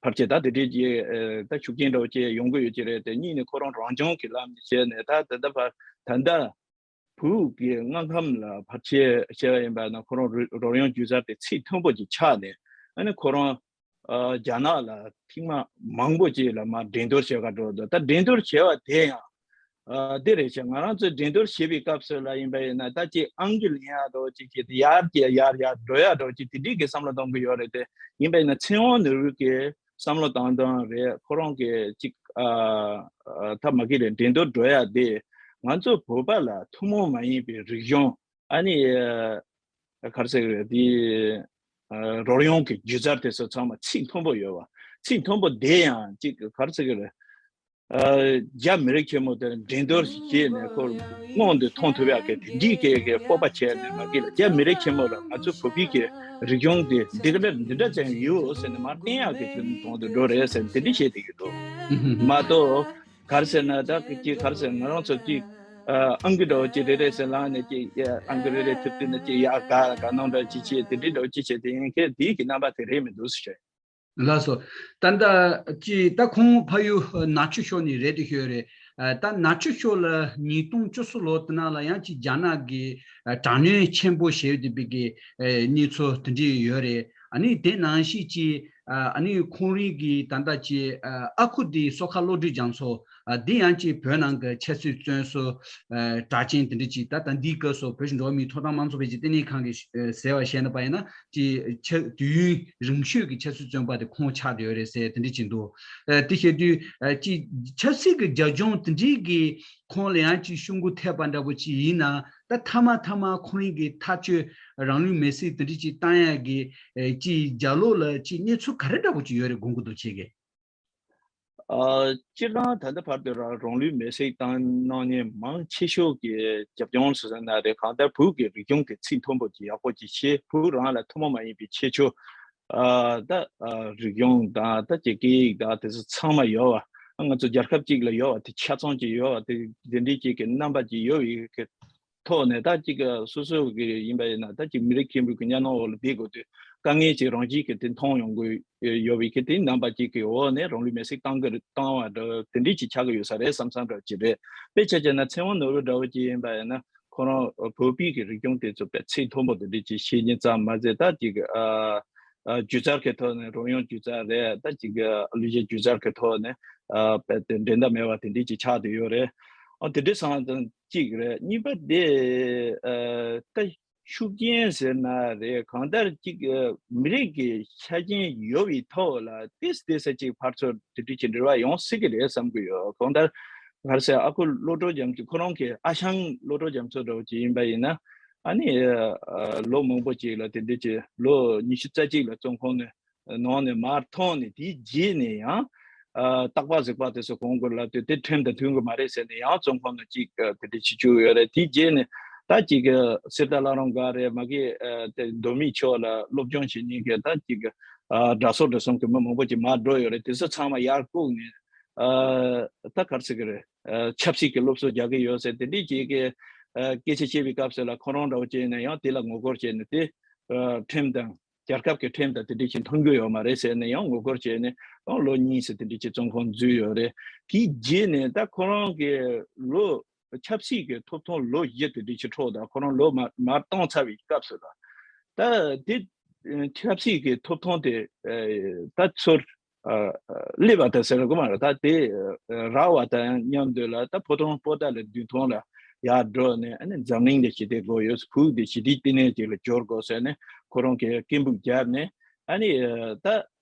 ཕལ་ཆེར་ད་དེ་འདྲའི་ཅིག་ཨ་ད་ཤུགས་རྐྱེན་འདྲ་བོ་ཅིག་ཡོང་གི་ཡོད་ཀྱི་རེད་དེ། གཉིས་ནས་ཁོ་རང་རང་སྦྱོང་གི་ལམ་ནས་བྱས་ནས་ད་ད་ལྟ་བར་ད་ལྟ་བོད་ཀྱི་དངོས་ཁམས་ལ་ཕལ་ཆེར་བཤད་པ་ཡིན་པ་ན་ཁོ་རང་རོལ་རོལ་དབྱངས་སྒྱུ་རྩལ་དེ་ཚིག་མཐོན་པོ་ཅིག་ཆགས་ནས། ཨ་ནི་ཁོ་རང་ཨ་རྒྱ་ནག་ལ་ཐེངས་མ་མང་པོ་ཅིག་ལ་མར་འགྲན་བསྡུར་བྱེད་ག་འགྲོ་འདུག་ད་འགྲན་བསྡུར་བྱེད་པ་དེ་ཡང་ཨ་དེ་རེད་ཤག་ང་རང་ཚོས་འགྲན་བསྡུར་བྱེད་པའི་སྐབས་སུ་ལ་ཡིན་པ་ཡིན་ན་ད་ཅིག་ཨང་ཀི་ལེན་ཡག་འདྲ་བོ་ཅིག་བྱེད་དེ་ཡར་ཅིག་ཡར་ཡར་འགྲོ་ཡག་འདྲ་བོ་ཅིག་དེ་འདྲའི་གི་བསམ་བློ་གཏོང་གི་ཡོད་རེད་དེ། ཡིན་པ་ཡིན་ན་ཚེ་དབང་ནོར་བུ་གི་བསམ་བློ་བཏང་སྟངས་རེད། ཁོ་རང་གིས་ཅིག་ཨ་ཨ་ད་མ་གི་རེད། འགྲན་བསྡུར་འགྲོ་ཡ་དེ་ང་ཚོ་བོད་པ་ལ་ཐུན་མོང་མ་ཡིན་པའི་རིག་གཞུང་ཨ་ནི་ཨ་ག་རེ་ཟེར་གི་རེད། དེ་ཨ་རོལ་དབྱངས་ཀྱི་སྒྱུ་རྩལ་དེ་ཚོ་ཚང་མ་ཚིག་མཐོན་པོ་ཡོད་པ། ཚིག་མཐོན་པོ་དེ་ཡང་ཅིག་ག་རེ་ཟེར་གི་རེད། རྒྱ་མི་རིགས་ཆེན་མོ་དེར་འགྲན་བསྡུར་ཞིག་བྱས་ནས་ཁོ་སྔོན་དུ་མཐོང་ཐུབ་ཡག་གི་དེ་འདྲའི་གི་གི་སྤོབས་པ་བྱས་ནས་མ་གི་ལ། རྒྱ་མི་རིགས་ཆེན་མོ་ལ་ང་ཚོ་བོད་པའི་གི་རིག་གཞུང་དེ་འདི་ག་འདྲ་འདི་འདྲ་ཅན་ཡོད་ཟེར་ནས་མར་བསྟན་ཡག་གི་དོན་དུ་འགྲོ་རེད་ཟེར་ནས་དེ་འདྲ་བཤད་བསྡད་ཀྱི་འདུག་མ་གཏོགས། ག་རེ་ཟེར་ན་ད་ཀྱི་ག་རེ་ཟེར། ང་རང་ཚོ་ཀྱི་ཨང་ཀི་འདྲ་བོ་ཅིག་རེ་རེ་ཟེར་ལངས་ནས་ཀྱི་ཨང་ཀི་རེ་རེ་ཐེབས་དུས་ན་ཀྱི་ཡ་ག་ག་ནང་འདྲ་ཅིག་བྱས་དེ་འདྲའི་འདྲ་བོ་ཅིག་བྱས་དེ་ཡིན་མཁན་དེའི་གི་རྣམ་པ་དེ་རེད་མི་འདུག་ཟེར། ལགས་སོ། ད་ལྟ་ཀྱི་ད་ཁོང་ཕ་ཡུལ་ནག་ཆུ་ཤོད་ནས་རེད་དེ་ཤོད་རེད། ད་ནག་ཆུ་ཤོད་ལ་ཉིས་སྟོང་བཅུ་གསུམ་ལོ་དེ་ནང་ལ་ཡང་ཀྱི་རྒྱ་ནག་གི་དྲག་གནོན་ཆེན་པོ་བྱས་ཡོད་པའི་གི་གནས་ཚུལ་དེ་འདྲ་ཡོད་རེད། ཨ་ནི་དེ་ནང་བཞིན་ཀྱི་ཨ་ནི་ཁོང་རང་གི་ད་ལྟ་ཀྱི་ཨ་ཁུ་དེ་སོ་ཁ་བློ་གྲོས་རྒྱ་མཚོ། ཨ་འདི་ཡང་ཅིག་བོད་ནང་གི་ཆབ་སྲིད་བཙོན་ཟུར་ཨ་གྲགས་ཅན་དེ་འདྲ་ཅིག་ད་ལྟ་འདིའི་སྐབས་སུ་བོད་ཀྱི་འགྲོ་བ་མིའི་ཐོབ་ཐང་དམངས་གཙོ་འཕེལ་རྒྱས་ལྟེ་གནས་ཁང་གིས་ཨ་ཟེར་བ་བཤད་ན་པ་ཡིན་ན་ཅིག་ཆ་དུས་ཡུན་རིང་ཤོས་ཀྱི་ཆབ་སྲིད་བཙོན་པ་དེ་ཁོང་ཆགས་བསྡད་ཡོད་རེད་ཟེར་དེ་འདྲ་ཅིག་འདུག་ཨ་དེ་བཤད་དུས་ཨ་ཅིག་ཆབ་སྲིད་ཀྱི་རྒྱབ་ལྗོངས་དེ་འདྲའི་གི་ཁོང་ལ་ཡང་ཅིག་ཤོག་གུ་ཐེབས་པ་འདྲ་པོ་ཅིག་ཡིན་ན། ད་མཐའ་མ་མཐའ་མ་ཁོང་རང་གི་ཐག་གཅོད་རང་ལུས་མེར་སྲེག་དེ་འདྲ་ཅིག་བཏང་ཡག་གི་ཨེ་ཅིག་རྒྱབ་ལོགས་ལ་ཅིག་གནས་ཚུལ་ག་རེ་འདྲ་པོ་ཅིག་ཡོད་རེད་དགོངས་ཀྱི་འདུག་ཁྱེད་ཀྱིས། ཨ་སྤྱིར་བཏང་ད་ལྟ་བར་དུ་རང་རང་ལུས་མེར་སྲེག་བཏང་གནང་མཁན་མང་ཆེ་ཤོས་ཀྱི་རྒྱབ་ལྗོངས་སུ་ཟེར་ན་རེད། གང་ལྟར་བོད་ཀྱི་རིག་གཞུང་དེ་ཚད་མཐོན་པོ་ཅིག་ཡག་པོ་ཅིག་ཤེས། བོད་རང་ལ་ཐུན་མོང་མ་ཡིན་པའི་ཁྱད་ཆོས་ཨ་ད་ཨ་རིག་གཞུང་དང་ད་ཀྱི་སྐད་ཡིག་དང་དེ་ཚོ་ཚང་མ་ཡོད་པ། ང་ཚོ་རྒྱལ་ཁབ་ཅིག་ལ་ཡོད་པ་དེ་ཆ་ཚང་ཅིག་ཡོད་པ་དེ་དེ་འདྲའི་ཅིག་གི་རྣམ་པ་ཅིག་ཡོད་པའི་གི་ཐོག་ནས་ད་ཅིག་སོ་སོ་གི་ཡིན་པ་ཡིན་ན་ད་ཅིག་མི་རིགས་མཁན་པོའི་གི་གཉའ་ནང་འོག་ལ་བསྡད་དགོས་དུས་དཀའ་ངལ་ཅིག་རང་བཞིན་གི་དེ་མཐོང་ཡོང་གི་ཡོད་པའི་གི་དེ་རྣམ་པ་ཅིག་གི་འོག་ནས་རང་ལུས་མེར་སྲེག་བཏང་གི་བཏང་བ་འདྲ་དེ་འདྲའི་ཅིག་ཆགས་ཀྱི་ཡོད་ས་རེད་བསམ་བསམ་འདྲ་ཅིག་རེད། དཔེ་ཆ་བྱས་ན་ཚེ་དབང་ནོར་བུ་འདྲ་བོ་ཅིག་ཡིན་པ་ཡིན་ན་ཁོ་རང་བོད་པའི་གི་རིག་གཞུང་དེ་ཚོ་དཔེ་ཚད་མཐོན་པོ་དེ་འདྲའི་ཅིག་ཤེས་མཁན་ཙམ་མ་ཟད་ད་ཅིག་ཨ་ཨ་སྒྱུ་རྩལ་གི་ཐོག་ནས་རོལ་དབྱངས་སྒྱུ་རྩལ་རེད། ད་ཅིག་གླུ་གཞས་སྒྱུ་རྩལ་གི་ཐོག་ནས་ཨ་དཔེ་དེ་འགྲན་ཟླ་མེད་པ་དེ་འདྲའི་ཅིག་ཆགས་བསྡད་ཡོད་རེད། ཨ་དེ་འདྲའི་སང་ཙང་གཅིག་རེད། གཉིས་པ་དེ་ཨ་ད་ཤུགས་རྐྱེན་ཟེར་ན་རེད། གང་ལྟར་གཅིག་ཨ་མི་རིགས་ཀྱི་ཆ་རྐྱེན་ཡོད་པའི་ཐོག་ལ་ཏིས་ཏིས་ས་གཅིག་ཕར་ཚུར་དེ་འདྲའི་ཅིག་འབྲེལ་བ་ཡོང་སྲིད་ཀྱི་རེད་བསམ་གྱི་ཡོད། གང་ལྟར་ག་རེ་ཟེར་ཨ་ཁུ་བློ་གྲོས་རྒྱ་མཚོ་ཁོ་རང་གི་ཨ་ཞང་བློ་གྲོས་རྒྱ་མཚོ་འདྲ་བོ་ཅིག་ཡིན་པ་ཡིན་ན། ཨ་ནི་ཨ་ལོ་མང་པོ་ཅིག་ལ་དེ་འདྲའི་ཅིག་ལོ་ཉི་ཤུ་རྩ་གཅིག་ལ་བཙོན་ཁང་ནས་ནང་ནས་མར་ཐོན་ནས་དེའི་རྗེས་ནས་ཡང་ཨ་སྟག་པ་གཟིག་པ་དེ་ཚོ་གོང་བཀུར་ལབ་དུས་དེ་ཁྲིམས་དང་མཐུན་གི་མ་རེད་ཟེར་ནས་ཡང་བཙོན་ཁང་ནང་ཅིག་ཨ་དེ་འདྲ་བྱེད་བཅུག་ཡོད་རེད། དེའི་རྗེས་ནས་ད་ཅིག་གི་གསེར་རྟ་བླ་རུང་སྒར་རེད། མ་གི་ཨ་དེ་མདོ་སྨད་ཕྱོགས་ལ་སློབ་སྦྱོང་བྱེད་མཁན་གི་ད་ཅིག་གི་ཨ་དྲག་ཤོས་དེ་ཚོ་གི་མི་མང་པོ་ཅིག་མར་འགྲོ་ཡོད་རེད། དེ་ཚོ་ཚང་མ་ཡར་བཀུག་ནས་ཨ་ད་ག་རེ་ཟེར་གི་རེད། ཨ་ཆབ་སྲིད་ཀྱི་སློབ་གསོ་རྒྱག་གི་ཡོད་ཟེར་དེ་འདྲའི་ཅིག་གི་ཨ་སྐད་ཆ་བཤད་པའི་སྐབས་སུ་ལ་ཁོ་རང་འདྲ་བོ་བྱས་ནས་ཡང་དེ་ལ་ངོ་རྒོལ་བྱས་ནས་དེ་ཨ་ཁྲིམས་དང་རྒྱལ་ཁབ་ཀྱི་ཁྲིམས་དང་དེ་འདྲའི་ཅིག་མཐུན་གྱི་ཡོད་མ་རེད་ཟེར་ནས་ཡང་ངོ་རྒོལ་བྱས་ནས་ཡང་ལོ་གཉིས་ཙམ་དེ་འདྲའི་ཅིག་བཙོན་ཁང་འཛུལ་ཡོད་རེད། དེའི་རྗེས་ནས་ད་ཁོ་རང་གི་ལོ་ཆབ་སྲིད་ཀྱི་ཐོབ་ཐང་ལོ་བཞི་དེ་འདྲའི་ཅིག་འཕྲོག་དང་ཁོ་རང་ལོ་མ་མར་བཏང་ཚར་བའི་སྐབས་སུ་ལ་ད་དེ་ཆབ་སྲིད་ཀྱི་ཐོབ་ཐང་དེ་ཨ་ད་ཚུར་ཨ་ཨ་སླེབས་པ་དང་ཟེར་དགོས་མ་རེད། ད་དེ་ཨ་རག་པ་དང་མཉམ་དུ་ལ་ད་ཕོ་བྲང་པོ་ཏཱ་ལའི་མདུན་ཐང་ལ་ཡར་འགྲོ་ནས་ཨ་ནི་འཛམ་གླིང་ལ་ཞི་བདེ་དགོས་ཡོད། བོད་དེ་ཞི་བདེའི་ལྟེ་གནས་ཅིག་ལ་འགྱུར་དགོས་ཟེར་ནས་ཁོ་རང་གིས་སྐད་འབོད་བརྒྱབ་ནས་ཨ་ནི་ཨ་ད་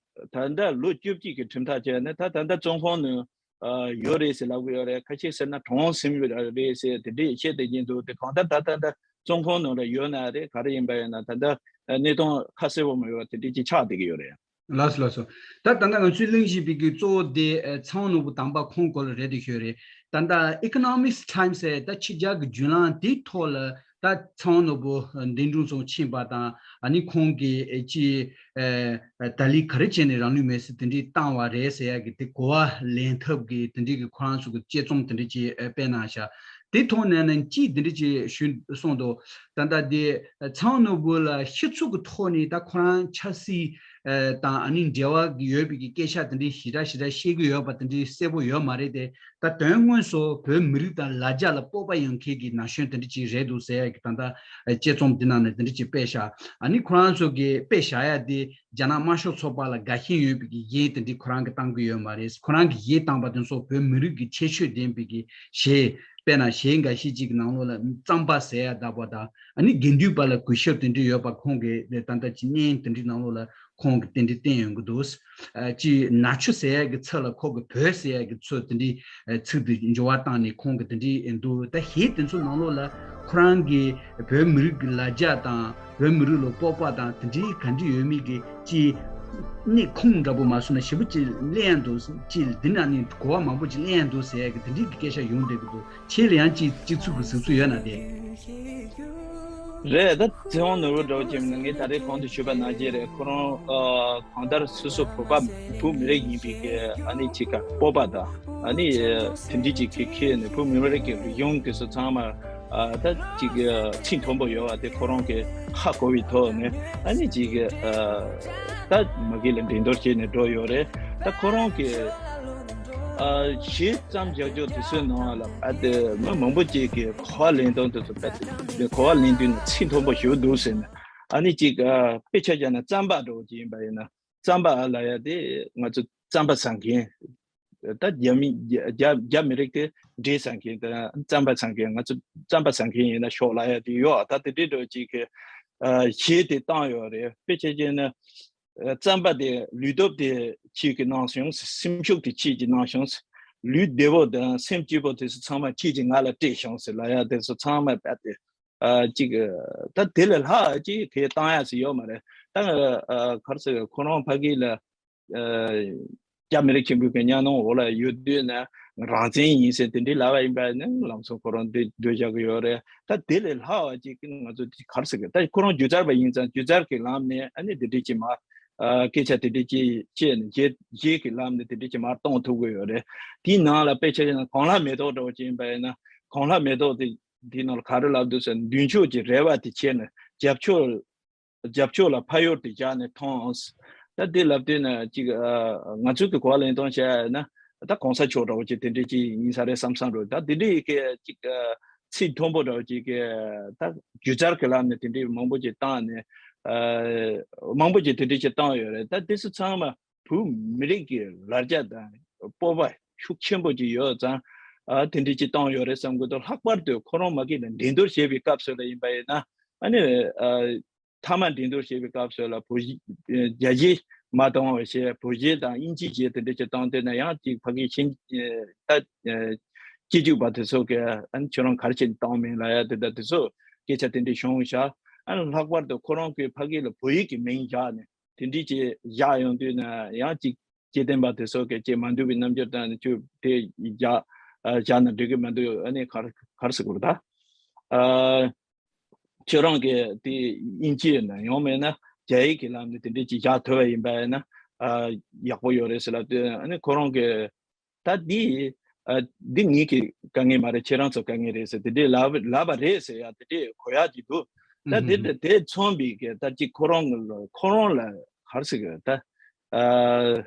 ད་ལྟ་ལོ་བཅུ་གཅིག་གི་ཁྲིམས་ཐག་བཅད་ནས་ད་ད་ལྟ་བཙོན་ཁང་ནང་ཨ་ཡོད་རེད་ཟེར་ལབ་གི་ཡོད་རེད། ཁ་ཤས་ཟེར་ན་གྲོངས་ཟིན་པ་རེད་ཟེར་དེ་འདྲས་བཤད་བསྡད་ཀྱིན་འདུག་དེ་གང་ལྟར་ད་ད་ལྟ་བཙོན་ཁང་ནང་ལ་ཡོད་ན་རེད། ག་རེ་ཡིན་པ་ཡིན་ན་ད་ལྟ་གནས་སྟངས་ཁ་གསལ་པོ་མ་ཡོད་པ་དེ་འདྲས་ཅིག་ཆགས་བསྡད་ཀྱི་ཡོད་རེད། ལགས་སོ་ལགས་སོ། ད་ད་ལྟ་ང་ཚོས་གླེང་བཞིན་པའི་གི་གཙོ་བོ་དེ་ཨ་ཚེ་དབང་ནོར་བུ་དམ་པ་ཁོང་སྐོར་ལ་རེད་དེ་ཤོད་རེད། ད་ལྟ་Economics Times ཟེར་ད་ཕྱི་རྒྱལ་གྱི་བརྒྱུད་ལམ་དེའི་ཐོག་ལ་ད་ཚེ་དབང་ནོར་བུ་འདས་གྲོངས་སུ་ཕྱིན་པ་དང་ཨ་ནི་ཁོང་གིས་ཨེ་ཅི་ཨེ་ད་ལི་ག་རེ་བྱས་ནས་རང་ལུས་མེར་སྲེག་དེ་འདྲས་བཏང་བ་རེད་ཟེར་ཡ་གི་དེ་གོ་བ་ལེན་ཐབས་ཀྱི་དེ་འདྲས་ཀྱི་ཁོ་རང་ཚོ་གི་དཔྱད་རྩོམ་དེ་འདྲས་ཅིག་ཨེ་སྤེལ་གནང་ཤག་དེ་ཐོག་ནས་ནི་ཅིག་དེ་འདྲས་ཅིག་ཞུས་གསུངས་འདུག་ད་ལྟ་དེ་ཚེ་དབང་ནོར་བུ་ལ་ཤི་ཚུལ་གྱི་ཐོག་ནས་ད་ཁོ་རང་ཆབ་སྲིད་ཨེ་དང་ཨ་ནི་འབྲེལ་བ་ཡོད་པའི་གི་སྐད་ཆ་དེ་འདྲས་ཞེ་དྲག་ཞེ་དྲག་བཤད་ཀྱི་ཡོད་པ་དེ་འདྲས་གསལ་པོ་ཡོད་མ་རེད་དེ། ད་དོན་དངོས་སུ་བོད་མི་རིགས་དང་ལ་རྒྱ་ལ་སྤོབས་པ་ཡོད་མཁན་གྱི་ན་གཞོན་དེ་འདྲ་ཅིག་རེད་འདུག་ཟེར་ཡ་གི་ད་ལྟ་དཔྱད་རྩོམ་འདི་ནང་ནས་དེ་འདྲ་ཅིག་སྤེལ་བཞག་ཨ་ནི་ཁོ་རང་ཚོ་གིས་དཔེ་བཞག་ཡ་དེ་རྒྱ་ནག་དམར་ཤོག་ཚོགས་པ་ལ་དགའ་ཞེན་ཡོད་པའི་གི་གཞས་དེ་འདྲ་ཁོ་རང་གིས་བཏང་གི་ཡོད་མ་རེད། ཁོ་རང་གིས་གཞས་བཏང་པ་དེ་ཚོ་བོད་མི་རིགས་ཀྱི་ཁྱད་ཆོས་ལྡན་པའི་གི་གཞས། དཔེར་ན་གཞས་འགའ་ཤས་ཅིག་གི་ནང་ལོགས་ལ་རྩམ་པ་ཟེར་ཡ་ད་པོ་དང་ཨ་ནི་དགེ་འདུན་པ་ལ་གུས་ཞབས་དེ་འདྲ་ཡོད་པ་ཁོང་གིས་ད་ལྟ་ཅིག་བརྙན་དེ་འདྲའི་ནང་ལོགས་ལ། ཁོང་གིས་དེ་འདྲའི་བསྟན་ཡོང་གི་འདུག་ཨ་ཅི་ནག་ཆུ་ཟེར་ཡག་གི་ཚུལ་ལ་ཁོ་གི་བོད་ཟེར་ཡག་གི་ཚུལ་དེ་འདྲའི་ཨ་ཚིག་དེ་འགྱུར་བ་བཏང་ནས་ཁོང་གིས་དེ་འདྲའི་འདུག་ད་གཞས་དེ་ཚོ་ནང་ལོགས་ལ་ཁོ་རང་གི་བོད་མི་རིགས་ཀྱི་ལ་རྒྱ་དང་བོད་མི་རིགས་ལ་སྤོབས་པ་དང་དེ་འདྲའི་ག་འདྲ་ཡོད་མེད་ཀྱི་ཅི་ ནས་ཁུངས་འདྲ་པོ་མ་སོང་ན་ཞེ་པོ་ཅིག་གླེང་ཡ་འདུག་ཅིག་འདི་ན་ནི་གོ་བ་མང་པོ་ཅིག་གླེང་ཡ་འདུག་ཟེར་ཡ་གི་དེ་འདྲའི་གི་སྐད་ཆ་ཡོང་བསྡད་ཀྱི་འདུག་ཁྱེད་ལ་ཡང་ཅིག་ཅིག་ཚུགས་ཀྱི་གཟིགས་ཚུལ་ཡོད་ན་དེ། རེད། ད་ཚེ་དབང་ནོར་བུ་འདྲ་བོ་ཅིག་ནི་ངས་ད་རེས་གོང་དུ་ཞུས་པ་ནང་བཞིན་རེད། ཁོ་རང་ཨ་གང་ལྟར་སོ་སོ་བོད་པ་བོད་མི་རིགས་ཡིན་པའི་གི་ཨ་ནི་ཅིག་ག་སྤོབས་པ་དང་ཨ་ནི་ཨ་དེ་འདྲའི་ཅིག་གི་ཁྱེད་ནི་བོད་མི་རིགས་ཀྱི་རིག་གཞུང་དེ་ཚོ་ཚང་མ་ཨ་ད་ཅིག་ཨ་ཚད་མཐོན་པོ་ཡོད་པ་དེ་ཁོ་རང་གི་ཧ་གོ་བའི་ཐོག་ནས་ཨ་ནི་ཅིག་ཨ་ད་མ་གི་ལ་འགྲན་བསྡུར་བྱས་ནས་འགྲོ་ཡོད་རེད། ད་ཁོ་རང་གི་ཨ་གཞས་བརྩམས་བཞག་རྒྱུ་དེ་ཚོའི་ནང་ལ་ཨ་དེ་མི་མང་པོ་ཅིག་གི་གོ་བ་ལེན་སྟངས་དེ་ཚོ་ད་དེ་གོ་བ་ལེན་དུས་ནི་ཚད་མཐོན་པོ་ཞིག་འདུག་ཟེར་ནས་ཨ་ནི་ཅིག་ཨ་དཔེ་ཆ་བཞག་ན་རྩམ་པ་འདྲ་བོ་ཅིག་ཡིན་པ་ཡིན་ན་རྩམ་པ་ལབ་ཡ་དེ་ང་ཚོ་རྩམ་པ་ཟ་མཁན་ད་རྒྱ་མི་རྒྱ་རྒྱ་རྒྱ་མི་རིགས་དེ་འབྲས་ཟ་མཁན་དང་རྩམ་པ་ཟ་མཁན་ང་ཚོ་རྩམ་པ་ཟ་མཁན་ཡིན་ན་ཤོག་ལབ་ཡ་དེ་ཡོད། ད་དེ་འདྲའི་འདྲ་བོ་ཅིག་གི་ཨ་གཞས་དེ་བཏང་ཡོད་རེད། དཔེ་ཆ་བཞག་ན། རྩམ་པ་དེ་ལུས་སྟོབས་དེ་ཁྱེད་ཀྱིས་གནང་བྱུང་། སེམས་ཤུགས་དེ་ཁྱེད་ཀྱིས་གནང་བྱུང་། ལུས་བདེ་བོ་དང་སེམས་སྐྱིད་པོ་དེ་ཚོ་ཚང་མ་ཁྱེད་ཀྱིས་ང་ལ་སྤྲད་བྱུང་ཟེར་ལབ་ཡ་དེ་ཚོ་ཚང་མ་བལྟས་ཏེ་ཨ་ཅིག་ད་དེ་ལས་ལྷག་ཅིག་གས་བཏང་ཡ་ཟེར་ཡོད་མ་རེད། ད་ཨ་ག་རེ་ཟེར་ཁོ་རང་ཕ་གི་ལ་ཨ་རྒྱ་མི་རིགས་ཆེན་པོའི་གི་གཉའ་ནང་འོག་ལ་ཡོད་དུས་ན་རང་བཙན་ཡིན་ཟེར་དེ་འདྲའི་ལབ་པ་ཡིན་པ་ནི་ལམ་སང་ཁོ་རང་འདི་སྡོད་བཞག་གི་ཡོད་རེད། ད་དེ་ལས་ལྷག་པ་ཅིག་ང་ཚོ་ག་རེ་ཟེར་གི་ད་ཁོ་རང་སྒྱུ་རྩལ་པ་ཡིན་ཙང་སྒྱུ་རྩལ་གི་ལམ་ནས་ཨ་ནི་དེ་འདྲའི་ཅིག་མ་ཨ་སྐད་ཆ་དེ་འདྲའི་ཅིག་བཤད་ནས་གཞས་གཞས་ཀྱི་ལམ་ནས་དེ་འདྲའི་ཅིག་མར་གཏོང་ཐུབ་ཀྱི་ཡོད་རེད། དེའི་ནང་ལ་དཔེ་ཆ་ཡིན་ན་གངས་ལྷ་མེ་ཏོག་འདྲ་བོ་ཅིག་ཡིན་པ་ཡིན་ན་གངས་ལྷ་མེ་ཏོག་དེ་དེའི་ནང་ལ་ག་རེ་ལབ་འདུག་ཟེར་ན་མདུན་ཕྱོགས་ཀྱི་རེ་བ་དེ་བྱས་ནས་རྒྱབ་ཕྱོགས་རྒྱབ་ཕྱོགས་ལ་ཕ་ཡུལ་དེ་བཞག་ནས་མཐོང་། ད་དེ་ལབ་དུས་ན་ཅིག་ཨ་ང་ཚོའི་གི་གོ་བ་ལེན་སྟངས་བྱས་ན་ད་གོང་ས་མཆོག་འདྲ་བོ་ཅིག་དེ་འདྲའི་ཅིག་ཡིན་ས་རེད་བསམ་བསམ་འགྲོ། ད་དེ་འདྲའི་གི་ཅིག་ཨ་ཚད་མཐོན་པོ་འདྲ་བོ་ཅིག་གི་ད་སྒྱུ་རྩལ་གི་ལམ་ནས་དེ་འདྲའི་མང་པོ་ཅིག་བཏང་ནས་ཨ་མང་པོ་ཅིག་དེ་འདྲའི་ཅིག་བཏང་ཡོད་རེད། ད་དེ་ཚོ་ཚང་མ་བོད་མི་རིགས་ཀྱི་ལ་རྒྱ་དང་སྤོབས་པ་ཤུགས་ཆེན་པོ་ཅིག་ཡོད་ཙང་ཨ་དེ་འདྲའི་ཅིག་བཏང་ཡོད་རེད་བསམ་གི་འདུག་ལྷག་པར་དུ་ཁོ་རང་མ་གི་ལ་འགྲན་བསྡུར་བྱེད་པའི་སྐབས་སུ་ལ་ཡིན་པ་ཡིན་ན་ཨ་ནི་ཨ། མཐའ་མ་འགྲན་བསྡུར་བྱེད་པའི་སྐབས་སུ་ལ་བོད་གཞས་རྒྱ་གཞས་མ་གཏོང་བ་བྱས་བོད་གཞས་དང་དབྱིན་ཇིའི་གཞས་དེ་འདྲ་ཅིག་བཏང་དེ་ན་ཡང་ཅིག་ཕ་གི་ཤེས་ད་སྐྱིད་ཅུག་པ་དེ་ཚོ་གི་ཨ་ནི་ཁྱོད་རང་ག་རེ་བྱས་ནས་བཏང་མིན་ལ་ཡ་དེ་ད་དེ་ཚོ་སྐད་ཆ་དེ་འདྲ་བྱུང་བཞག་ཨ་ནི་ལྷག་པར་དུ་ཁོ་རང་གི་ཕ་གི་ལ་བོད་ཡིག་གི་མིང་བཞག་ནས་དེ་འདྲ་ཅིག་བཞག་ཡོང་དུས་ན་ཡང་ཅིག་སྐྱེ་ལྡན་པ་དེ་ཚོ་གི་ཅིག་མ་འདུག་པའི་རྣམ་འགྱུར་དང་ནི་ཅུ་དེ་བཞག་བཞག་ན་འགྲིག་གི་མ་འདུག་ཨ་ནི་ག་རེ་ག་རེ་ཟེར་དགོས་རེད་ད། ཁྱོད་རང་གིས་དེ་དབྱིན་ཇི་ཡིན་ན་ཡང་མེད་ན་རྒྱ་ཡིག་གི་ལམ་ནས་དེ་འདྲས་ཅིག་བཞག་ཐུབ་པ་ཡིན་པ་ཡིན་ན་ཨ་ཡག་པོ་ཡོད་རེད་ཟེར་ལབ་དུས་ཨ་ནི་ཁོ་རང་གིས་ད་འདི་ཨ་འདི་ངེད་ཀྱི་དཀའ་ངལ་མ་རེད། ཁྱེད་རང་ཚོ་དཀའ་ངལ་རེད་ཟེར་དེ་འདྲས་ལབ་ལབ་པ་རེད་ཟེར་ཡ་དེ་འདྲས་གོ་ཡག་ཅིག་འདུག་ད་དེ་དེ་མཚོན་པའི་གི་ད་ཅིག་ཁོ་རང་ལ་ཁོ་རང་ལ་ག་རེ་ཟེར་གི་ད་ཨ།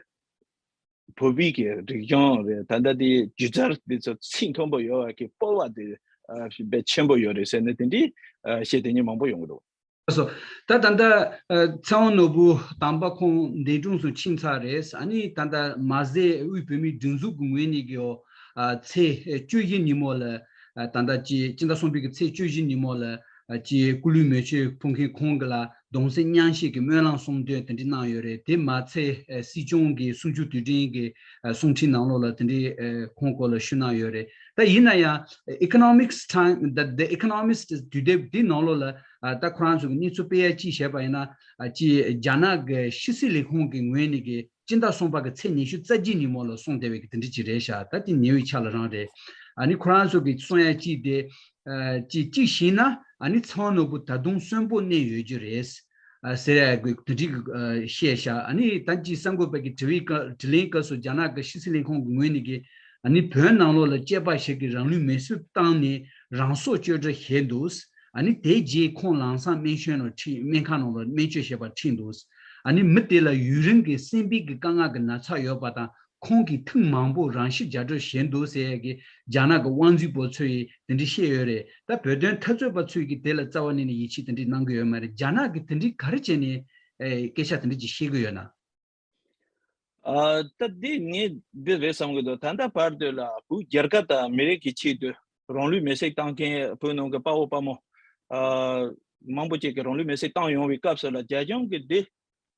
བོད་པའི་གི་རིག་གཞུང་རེད། ད་ལྟ་དེ་སྒྱུ་རྩལ་འདི་ཚོ་ཚད་མཐོན་པོ་ཡོད་པ་གི་སྤོབས་པ་དེ་ཨ་དཔེ་ཆེན་པོ་ཡོད་རེད་ཟེར་ནས་དེ་འདྲའི་ཨ་བཤད་དེ་ཉིན་མང་པོ་ཡོང་གི་འདུག་སོ། ད་ད་ལྟ་ཨ་ཚེ་དབང་ནོར་བུ་དམ་པ་ཁོང་འདས་གྲོངས་སུ་ཕྱིན་ཚར་རེད། ཨ་ནི་ད་ལྟ་མ་ཟད་དབུས་བོད་མིའི་སྒྲིག་འཛུགས་ཀྱི་ངོས་ནས་ཀྱི་ཨ་ཚེས་བཅུ་བཞི་ཉིན་མོ་ལ་ཨ་ད་ལྟ་ཀྱི་སྤྱི་ཟླ་གསུམ་པའི་གི་ཚེས་བཅུ་བཞི་ཉིན་མོ་ལ། ཨ་ཀྱི་སྐུ་ལུས་མེ་མཆོད་ཕུལ་མཁན་ཁོང་གི་ལ་གདུང་སེམས་མཉམ་བསྐྱེད་ཀྱི་སྨོན་ལམ་གསུང་འདོན་དེ་འདྲ་གནང་ཡོད་རེད། དེ་མ་ཚད་ཨ་སྲིད་སྐྱོང་གི་གསུང་ཆོས་དུས་དྲན་གྱི་ཨ་གསུང་འཕྲིན་ནང་ལོགས་ལ་དེ་འདྲའི་ཨ་ཁོང་སྐོར་ལ་ཞུ་གནང་ཡོད་རེད། ད་ཡིན་ན་ཡང་Economics Time the the Economist དུས་དེབ་འདི་ནང་ལོགས་ལ་ཨ་ད་ཁོ་རང་ཚོ་གི་གནས་ཚུལ་སྤེལ་ཡ་ཅིག་བྱས་པ་ཡིན་ན་ཨ་ཀྱི་རྒྱ་ནག་གི་ཕྱི་སྲིད་ལས་ཁུངས་ཀྱི་ངོས་ནས་ཀྱི་སྤྱི་ཟླ་གསུམ་པ་གི་ཚེས་ཉི་ཤུ་རྩ་གཅིག་ཉིན་མོ་ལ་སོང་བསྡད་པའི་གི་དེ་འདྲ་ཅིག་རེད་ཤག་ད་དེ་ཉེ་བའི་ཆ་ལ་རང་རེད། ཨ་ནི་ཁོ་རང་ཚོ་གི་གསུང་ཡ་གཅིག་དེ་ཨ་གཅིག་གཅིག་ཤེས་ན་ཨ་ནི་ཚེ་དབང་ནོར་བུ་ད་དུང་གསོན་པོ་གནས་ཡོད་རྒྱུ་རེད། ཨ་ཟེར་ཡ་གི་དེ་འདྲ་གི་ཨ་བཤད་ཤག་ཨ་ནི་ད་ཅི་གསར་འགོད་པ་གི་དྲི་བའི་སྐབས་དྲི་ལན་སྐབས་སུ་རྒྱ་ནག་གི་ཕྱི་སྲིད་ལས་ཁུངས་ཀྱི་ངོས་ནས་ཀྱི་ཨ་ནི་བོད་ནང་ལོགས་ལ་སྐྱེས་པ་ཞིག་གིས་རང་ལུས་མེར་སྲེག་བཏང་ནས་རང་སྲོག་གཅོད་འཕྲོ་བྱས་འདུག་ཨ་ནི་དེ་རྗེས་ཁོང་ལམ་སང་སྨན་ཁང་ནང་ཁྲིད་སྨན་ཁང་ནང་ལ་སྨན་བཅོས་བྱེད་པར་ཁྲིད་འདུག་ཨ་ནི་མི་དེ་ལ་ཡུན་རིང་གི་སེམས་པའི་གི་དཀའ་ངལ་གྱི་ན་ཚ་ཡོད་པ་དང་ཁོང་གིས་ཐེངས་མང་པོ་རང་ཤི་བརྒྱབ་འགྲོ་བྱས་འདུག་ཟེར་ཡས་ཀྱི་རྒྱ་ནག་གི་དབང་འཛིན་པ་ཚོས་དེ་འདྲ་བཤད་ཡོད་རེད། ད་བོད་དོན་འཐབ་རྩོད་པ་ཚོས་ཀྱི་དེ་ལ་རྩ་བ་ནས་ནས་ཡིད་ཆེས་དེ་འདྲ་གནང་གི་ཡོད་མ་རེད། རྒྱ་ནག་གིས་དེ་འདྲ་ག་རེ་བྱས་ནས་ཨེ་སྐད་ཆ་དེ་འདྲ་ཅིག་བཤད་ཀྱི་ཡོད་ན། ཨ་ད་འདི་ངས་འདི་རེད་བསམ་གྱི་འདུག་ད་ལྟ་བར་དུ་ལ་བོད་རྒྱལ་ཁབ་དང་མི་རིགས་ཀྱི་ཆེད་དུ་རང་ལུས་མེར་སྲེག་བཏང་མཁན་བོད་ནང་གི་དཔའ་བོ་དཔའ་མོ་ཨ་མང་པོ་ཅིག་གིས་རང་ལུས་མེར་སྲེག་བཏང་ཡོང་བའི་སྐབས་སུ་ལ་རྒྱ་གཞུང་གིས་འདི་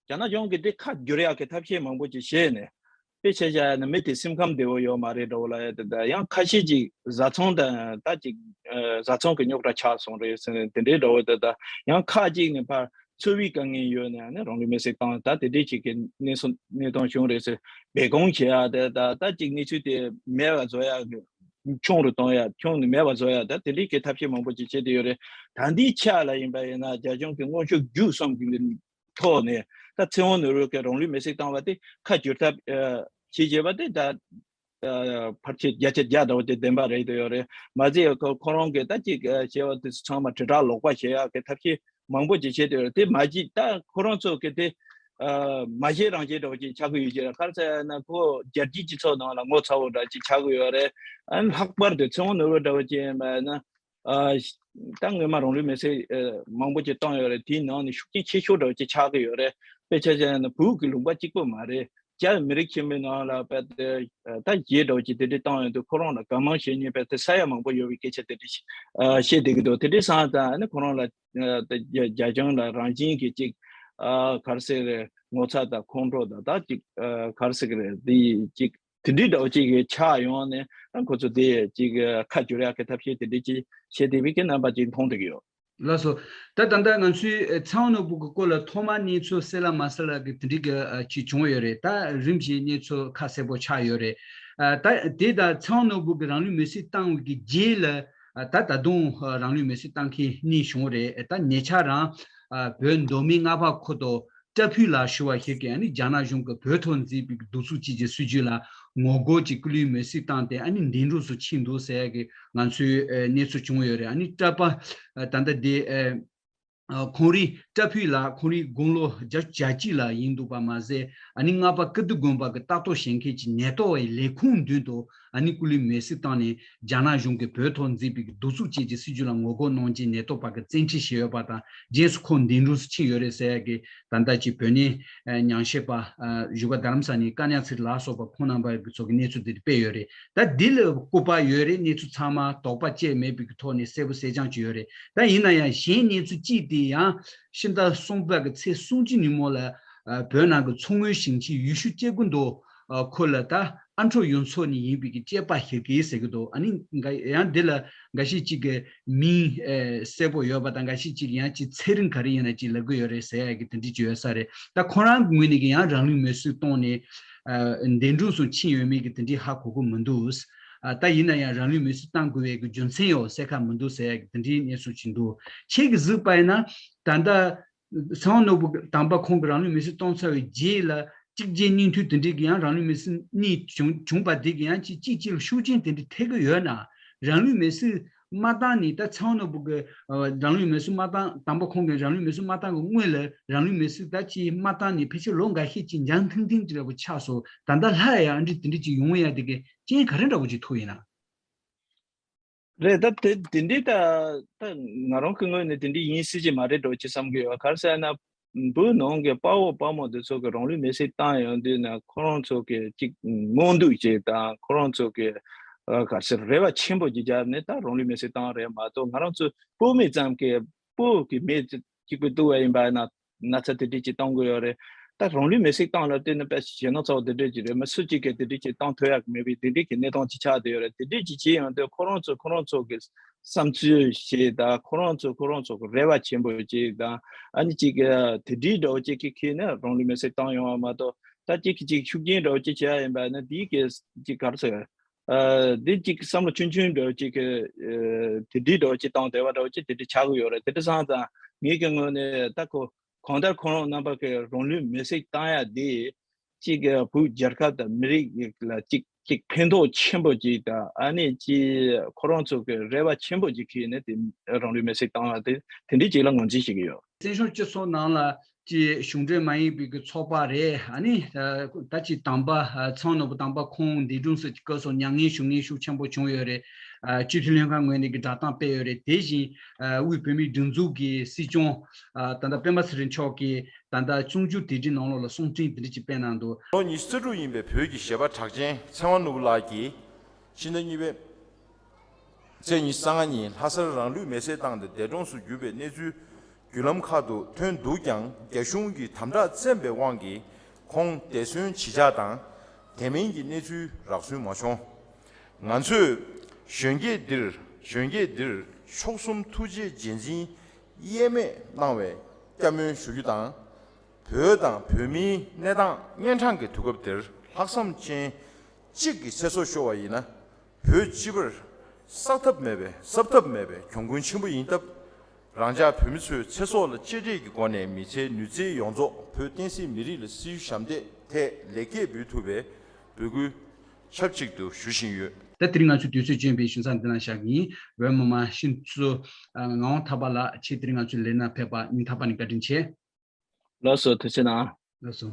རྒྱ་ནག་གཞུང་གིས་འདི་ཁ་བསྒྱུར་ཡག་གི་ཐབས་ཤེས་མང་པོ་ཅིག་བྱས་ནས་དཔེ་ཆ་བཞག་ཡ་ན་མི་དེ་སེམས་ཁམས་བདེ་བོ་ཡོད་མ་རེད་འདྲ་བོ་ལ་ཡ་དེ་ད་ཡང་ཁ་ཤས་ཅིག་བཟའ་ཚང་དང་ད་ཅིག་ཨ་བཟའ་ཚང་གི་རྙོག་དྲ་ཆགས་སོང་རེད་ཟེར་ནས་དེ་འདྲའི་འདྲ་བོ་དེ་ད་ཡང་ཁ་ཅིག་ནས་ཕར། འཚོ་བའི་དཀའ་ངལ་ཡོད་ནས་ཨ་ནི་རང་ལུས་མེར་སྲེག་བཏང་ད་དེ་འདྲས་ཅིག་གི་གནས་སུ་གནས་སྟངས་བྱུང་རེད་ཟེར་སྦས་སྐུང་བྱེད་ཡ་དེ་ད་ད་ཅིག་གནས་ཚུལ་དེ་མེད་པ་བཟོ་ཡ་གི་ཆུང་རུ་གཏོང་ཡ་ཆུང་ནས་མེད་པ་བཟོ་ཡ་ད་དེ་འདྲས་ཀྱི་ཐབས་ཤེས་མང་པོ་ཅིག་བྱེད་དེ་ཡོད་རེད། ད་འདིའི་ཆ་ལ་ཡིན་པ་ཡིན་ན་རྒྱ་གཞུང་གི་སྔོན་ཤོག་བརྒྱུད་གསུམ་གྱི་ཐོག་ནས་ད་ཚེ་དབང་ནོར་བུ་གི་རང་ལུས་མེར་སྲེག་བཏང་བ་དེ་ཁ་བསྒྱུར་ཐབས་བྱེད་བྱེད་པ་དེ་ད་ཕལ་ཆེར་བརྒྱ་ཆ་བརྒྱ་འདྲ་བོ་དེ་བདེན་པ་རེད་དུ་ཡོད་རེད། མ་ཟད་ཁོ་ཁོ་རང་གི་ད་ཅིག་བྱས་པ་དེ་ཚང་མ་དྲིལ་བསྒྲགས་ལོག་པ་བྱེད་ཡག་གི་ཐབས་ཤེས་མང་པོ་ཅིག་བྱེད་དུ་ཡོད་རེད། དེ་མ་བྱེད་ད་ཁོ་རང་ཚོ་གི་དེ་མ་བྱེད་རང་བྱེད་འདྲ་བོ་ཅིག་ཆགས་ཀྱི་ཡོད་ཀྱི་རེད། ག་རེ་ཟེར་ན་ཁོ་རྒྱལ་སྤྱིའི་སྤྱི་ཚོགས་ནང་ལ་ངོ་ཚ་བོ་འདྲ་ཅིག་ཆགས་ཀྱི་ཡོད་རེད། ཨ་ནི་ལྷག་པར་དུ་ཚེ་དབང་ནོར་བུ་འདྲ་བོ་ཅིག་ཡིན་པ་ན། ཨ་ད་སྔོན་མ་རང་ལུས་མེར་སྲེག་ཨ་མང་པོ་ཅིག་བཏང་ཡོད་རེད། དེའི་ནང་ནས་ཤུགས་རྐྱེན་ཆེ་ཤོས་འདྲ་བོ་ཅིག་ཆགས་ཀྱི་ཡོད་རེད། དཔེ་ཆ་བཞག་ན་བོད་ཀྱི་ལུང་པ་གཅིག་པོ་མ་རེད། རྒྱ་མི་རིགས་ཆེན་མོའི་ནང་ལ་དཔེ་དེ་ཨ་ད་རྗེས་འདྲ་བོ་ཅིག་དེ་འདྲས་བཏང་ཡོང་དུས་ཁོ་རང་ལ་དགའ་སྣང་བྱེད་མཁན་དཔེ་དེ་ས་ཡ་མང་པོ་ཡོད་པའི་སྐད་ཆ་དེ་འདྲས་ཤ་ཨ་བཤད་བསྡད་ཀྱི་འདུག་དེ་འདྲས་སོང་ཙང་ཨ་ནི་ཁོ་རང་ལ་ཨ་ད་རྒྱ་རྒྱ་གཞུང་ལ་རང་བཞིན་གྱིས་ཅིག་ཨ་ག་རེ་ཟེར་རེད། ངོ་ཚ་དང་ཁོང་ཁྲོ་དང་ད་ཅིག་ཨ་ག་རེ་ཟེར་གི་རེད། དེ་ཅིག་དེ་འདྲའི་འདྲ་བོ་ཅིག་གི་ཆགས་ཡོང་ནས་ཨ་ཁོ་ཚོ་དེ་ཅིག་ཁ་བསྒྱུར་ཡག་གི་ཐབས་ཤེས་དེ་འདྲའི་ཅིག་བྱེད་བསྡད་པའི་གི་རྣམ་པ་ཅིག་མཐོང་བསྡད་ཀྱི་ཡོད། ལགས་སོ། ད་ད་ལྟ་ང་ཚོའི་ཚེ་དབང་ནོར་བུ་གི་སྐོར་ལ་ཐོག་མར་གནས་ཚུལ་གསལ་ལ་མ་གསལ་ལ་གི་དེ་འདྲའི་གི་ཅིག་བྱུང་ཡོད་རེད། ད་རིམ་བཞིན་གནས་ཚུལ་ཁ་གསལ་པོ་ཆགས་ཡོད་རེད། ད་དེ་ད་ཚེ་དབང་ནོར་བུ་གི་རང་ལུས་མེར་སྲེག་བཏང་བའི་གི་རྗེས་ལ་ད་ད་དུང་རང་ལུས་མེར་སྲེག་བཏང་མཁན་གཉིས་བྱུང་རེད། ད་ཉེ་ཆར་རང་བོད་མདོ་སྨད་རྔ་པ་ཁུལ་དུ་བཀྲ་ཕུན་ལགས་ཞུ་བ་ཞིག་གིས་ཨ་ནི་རྒྱ་ནག་གཞུང་གིས་བོད་ཐོག་འཛིན་པའི་གདུག་རྩུབ་ཅན་གྱི་སྲིད་བྱུས་ལ་ངོ་རྒོལ་གྱིས་སྐུ་ལུས་མེར་སྲེག་བཏང་སྟེ་ཨ་ནི་འདས་གྲོངས་སུ་ཕྱིན་འདུག་ཟེར་ཡ་གི་ང་ཚོའི་གནས་ཚུལ་བྱུང་ཡོད་རེད། ཨ་ནི་བཀྲ་པ་ད་ལྟ་དེ་ཁོང་རང་བཀྲ་ཕུན་ལགས་ཁོང་རང་དགུང་ལོ་བརྒྱད་ཅུ་གྱ་གཅིག་ལ་ཡིན་འདུག་པ་མ་ཟད་ཨ་ནི་རྔ་པ་ཀིརྟི་དགོན་པ་གི་ལྟ་རྟོག་བྱེད་མཁན་གྱི་ནད་ཐོག་པའི་ལས་ཁུངས་མདུན་དུ་ཨ་ནི་སྐུ་ལུས་མེར་སྲེག་བཏང་ནས་རྒྱ་ནག་གཞུང་གིས་བོད་ཐོག་འཛིན་པའི་གདུག་རྩུབ་ཅན་གྱི་སྲིད་བྱུས་ལ་ངོ་རྒོལ་གནང་རྐྱེན་ནད་ཐོག་པ་གི་བཙན་ཁྲིད་བྱས་ཡོད་པ་དང་རྗེས་སུ་ཁོང་འདས་གྲོངས་སུ་ཕྱིན་ཡོད་རེད་ཟེར་ཡ་གི་ད་ལྟ་ཅིག་བོད་གནས་ཉམས་ཞིབ་པ་བཞུགས་སྒར་རྡ་རམ་ས་ནས་ཀ་ཉག་ཚེ་རིང་ལགས་སོགས་པ་ཁོང་རྣམ་པ་ཚོ་གི་གནས་ཚུལ་འདི་སྤེལ་ཡོད་རེད། ད་འདི་ལ་སྐུ་པར་ཡོད་རེད། གནས་ཚུལ་ཚང་མ་དོགས་པ་བཅས་མེད་པའི་གི་ཐོག་ནས་གསལ་པོ་གསལ་རྐྱང་ཅིག་ཡོད་རེད། ད་ཡིན་ན་ཡང་གཞན་གནས་ཚུལ་གཅིག་དེ་ཡང་ཕྱི་ཟླ་གསུམ་པ་གི་ཚེས་སུམ་ཅུ་ཉིན་མོ་ལ་བོད་ནང་གི་མཚོ་སྔོན་ཞིང་ཆེན་ཡུལ་ཤུལ་སྐྱེ་རྒུ་མདོ་ཁུལ་ལ་ད་ཨ་འཕྲོག་ཡུལ་ཚོ་ནས་ཡིན་པའི་གི་སྐྱེས་པ་ཞིག་གིས་ཟེར་གི་འདུག་ཨ་ནི་ཡང་འདི་ལ་འགའ་ཞིག་ཅིག་གི་མིང་གསལ་པོ་ཡོད་པ་དང་འགའ་ཞིག་ཅིག་ཡང་ཅིག་ཚེ་རིང་ག་རེ་ཡིན་ན་ཅིག་ལབ་གི་ཡོད་རེད་ཟེར་ཡ་གི་དེ་འདྲ་ཅིག་ཡོད་ས་རེད། ད་ཁོ་རང་གི་ངོས་ནས་གི་ཡང་རང་ལུས་མེར་སྲེག་བཏང་ནས་འདས་གྲོངས་སུ་ཕྱིན་ཡོད་མེད་གི་དེ་འདྲ་ཧ་གོ་གི་མི་འདུག་ད་ཡིན་ན་ཡང་རང་ལུས་མེར་སྲེག་བཏང་དགོས་པའི་གི་རྒྱུ་མཚན་ཡང་གསལ་ཁ་མི་འདུག་ཟེར་ཡ་གི་དེ་འདྲའི་གནས་ཚུལ་ཅིག་འདུག་ཁྱེད་ཀྱིས་གཟིགས་པ་ཡིན་ན་ད་ལྟ། ཚེ་དབང་ནོར་བུ་དམ་པ་ཁོང་གིས་རང་ལུས་མེར་སྲེག་བཏང་ཚར་བའི་རྗེས་ལ་གཅིག་རྗེས་གཉིས་མཐུད་དེ་འདྲའི་གི་ཡང་རང་ལུས་མེར་སྲེག་གཉིས་བྱུང་བྱུང་པ་དེ་གི་ཡང་གཅིག་གཅིག་གཅིག་ལ་ཤུགས་རྐྱེན་དེ་འདྲ་ཐེབས་ཀྱི་ཡོད་ན། རང་ལུས་མེར་སྲེག་མ་བཏང་ནས་ད་ཚེ་དབང་ནོར་བུ་གི་རང་ལུས་མེར་སྲེག་མ་བཏང་དམ་པ་ཁོང་གིས་རང་ལུས་མེར་སྲེག་མ་བཏང་གི་སྔོན་ལ་རང་ལུས་མེར་སྲེག་ད་ཅིག་མ་བཏང་ནས་ཕལ་ཆེར་ལོ་འགའ་ཤས་ཅིག་འགྱངས་ཐིང་ཐིང་ཅིག་འདྲ་པོ་ཆགས་སོང་། ད་ལྟ་སླར་ཡང་ཨ་འདྲ་དེ་འདྲ་ཅིག་ཡོང་ཡ་དེ་གི་རྐྱེན་ག་རེ་འདྲ་པོ་ཅིག་ཐུག་ཡིན་ན། རེད། ད་དེ་དེ་འདྲའི་ད་ད་ང་རང་གི་ངོས་ནས་དེ་འདྲའི་ཡིན་སྲིད་ཀྱི་མ་རེད་འགྲོ་ཅི་བསམ་གི་ཡོད། ག་རེ་ཟེར་ན་བོད་ནང་གི་དཔའ་བོ་དཔའ་མོ་དེ་ཚོ་གི་རང་ལུས་མེར་སྲེག་བཏང་ཡོང་དུས་ན་ཁོ་རང་ཚོ་གི་ཅིག་སྨོན་འདུན་ཅིག་དང་ཁོ་རང་ཚོ་གི་ཨ་ག་རེ་ཟེར་རེ་བ་ཆེན་པོ་ཅིག་བརྒྱབ་ནས་ད་རང་ལུས་མེར་སྲེག་བཏང་རེད་མ་གཏོགས་ང་རང་ཚོ་བོད་མི་ཙམ་གི་བོད་ཀྱི་མི་གཅིག་པུ་འདུག་བ་ཡིན་པ་ན། ན་ཚ་དེ་འདྲས་ཅིག་གཏོང་དགོས་ཡོད་རེད། ད་རང་ལུས་མེར་སྲེག་བཏང་ལབ་དུས་ནི་དཔེ་ཞེད་སྣང་ཚ་བོ་དེ་འདྲས་ཅིག་རེད། མི་སུ་གཅིག་གིས་དེ་འདྲས་ཅིག་བཏང་ཐུབ་ཡག་གི་མེད་པའི་དེ་འདྲས་ཀྱི་གནས་སྟངས་ཅིག་ཆགས་བསྡད་ཡོད་རེད། དེ་འདྲས་ཅིག་བྱས་ཡོང་དུས་ཁོ་རང་ཚོ་ཁོ་རང་ཚོ་གི་བསམ་ཚུལ་ཞིག་དང་ཁོ་རང་ཚོ་ཁོ་རང་ཚོ་གི་རེ་བ་ཆེན་པོ་ཅིག་དང་ཨ་ནི་ཅིག་དེ་འདྲས་འདྲ་བོ་ཅིག་གི་ཁྱེར་ནས་རང་ལུས་མེར་སྲེག་བཏང་ཡོང་བ་མ་གཏོགས་ད་ཅིག་གི་ཅིག་ཤུགས་རྐྱེན་འདྲ་བོ་ཅིག་བྱས་ཡིན་པ་ན་དེའི་གི་ཅིག་ག་རེ་ཟེར། ཨ་འདི་གཅིག་བསམ་བློ་ཆུང་ཆུང་འདྲ་བོ་གཅིག་གི་ཨ་དེ་འདྲའི་འདྲ་བོ་གཅིག་བཏང་བསྡད་པ་འདྲ་བོ་གཅིག་དེ་འདྲ་ཆགས་ཀྱི་ཡོད་རེད། དེ་འདྲ་སོང་ཙང་ངེད་ཀྱི་ངོས་ནས་ད་ཁོ་གང་ལྟར་ཁོ་རང་རྣམ་པ་གི་རང་ལུས་མེར་སྲེག་བཏང་ཡ་དེ་གཅིག་གི་བོད་རྒྱལ་ཁབ་དང་མི་རིགས་ལ་གཅིག་གཅིག་ཕན་ཐོགས་ཆེན་པོ་གཅིག་དང་ཨ་ནི་གཅིག་ཁོ་རང་ཚོ་གི་རེ་བ་ཆེན་པོ་གཅིག་ཁྱེར་ནས་དེ་རང་ལུས་མེར་སྲེག་བཏང་ཡ་དེ་དེ་འདྲའི་གཅིག་ལ་ངོས་འཛིན་བྱེད་ཀྱི་ཡོད། བཙན་བྱོལ་སྤྱི་ཚོགས་ནང་ལ་ཅིག་གཞུང་འབྲེལ་མ་ཡིན་པའི་གི་ཚོགས་པ་རེད། ཨ་ནི་ད་ཅིག་དམ་པ་ཚེ་དབང་ནོར་བུ་དམ་པ་ཁོང་འདས་གྲོངས་སུ་སྐབས་སུ་མྱ་ངན་ཞུ་མཁན་ཤུགས་ཆེན་པོ་བྱུང་ཡོད་རེད། སྤྱི་འཐུས་ལྷན་ཁང་ངོས་ནས་ཀྱི་བསྒྲགས་གཏམ་སྤེལ་ཡོད་རེད། དེ་བཞིན་དབུས་བོད་མིའི་སྒྲིག་འཛུགས་ཀྱི་སྲིད་སྐྱོང་ད་ལྟ་སྤེན་པ་ཚེ་རིང་མཆོག་གིས་ད་ལྟ་གསུང་ཆོས་དེ་འདྲའི་ནང་ལོགས་ལ་གསུང་འཕྲིན་དེ་འདྲ་ཅིག་སྤེལ་གནང་འདུག་ལོ་ཉི་ཤུ་རྩ་དྲུག་ཡིན་པའི་བོད་ཀྱི་གཞས་པ་གྲགས་ཅན་ཚེ་དབང་ནོར་བུ་ལགས་ཀྱིས་ཕྱི་ཟླ་གཉིས་པའི་ཚེས་ཉི་ཤུ་རྩ་ལྔ་ཉིན་ལྷ་སར་རང་ལུས་མེར་སྲེག་བཏང་སྟེ་འདས་གྲོངས་སུ་གྱུར་པའི་གནས་ཚུལ་བརྒྱུད་ལམ་ཁག་ཏུ་ཐོན་འདུག་ཀྱང་རྒྱ་གཞུང་གིས་དམ་དྲག་བཙེམས་པའི་དབང་གིས་ཁོང་འདས་གསོན་བྱེད་འཆར་དང་། དེ་མིན་གྱི་གནས་ཚུལ་རག་སོན་མ་བྱུང་། ང་ཚོས་གཞོན་སྐྱེས་འདིར་གཞོན་སྐྱེས་འདིར་མཆོག་གསུམ་ཐུགས་རྗེ་རྗེས་འཛིན་གཡེལ་མེད་གནང་བའི་ བཀའ་མོལ་ཞུ་རྒྱུ་དང་། བོད་དང་བོད་མིའི་གནས་སྟངས་གཉན་འཕྲང་གི་དུས་སྐབས་འདིར་ལྷག་བསམ་ཅན་གཅིག་གི་ཚེ་སྲོག་ཤོར་བ་ཡིན་ན། བོད་སྤྱི་པར་བསགས་ཐབས་མེད་པའི་གསབ་ཐབས་མེད་པའི་གྱོང་གུན་ཆེན་པོ་ཡིན་སྟབས། རང་ཅག་བོད་མི་ཚོའི་ཚེ་སྲོག་ལ་གཅེས་སྤྲས་ཀྱི་སྒོ་ནས་མི་ཚེའི་ནུས་རྩལ་ཡོངས་རྫོགས་བོད་བསྟན་སྲིད་མི་རིགས་ལ་སྲི་ཞུ་ཞབས་འདེགས་ཐད་ལེགས་སྐྱེས་འབུལ་ཐུབ་པའི་འབོད་སྐུལ་ཆབས་ཅིག་ཏུ་ཞུ་བཞིན་ཡོད། ད་དེ་རིང་ང་ཚོའི་དུས་ཚོད་བཅོས་པའི་ཞུ་མཚམས་འདི་ན་བཞག་གི་ཡིན། བོད་མི་མང་སྤྱི་འཐུས་ཚོ། ཨ། ངག་དབང་ཐར་པ་ལགས་ཁྱེད་དེ་རིང་ང་ཚོའི་ལས་ན་ཕེབས་པ་སྙིང་ཐག་པ་ནས་བཀའ་དྲིན་ཆེ། ལགས་སོ། ཐུགས་རྗེ་གནང་། ལགས་སོ།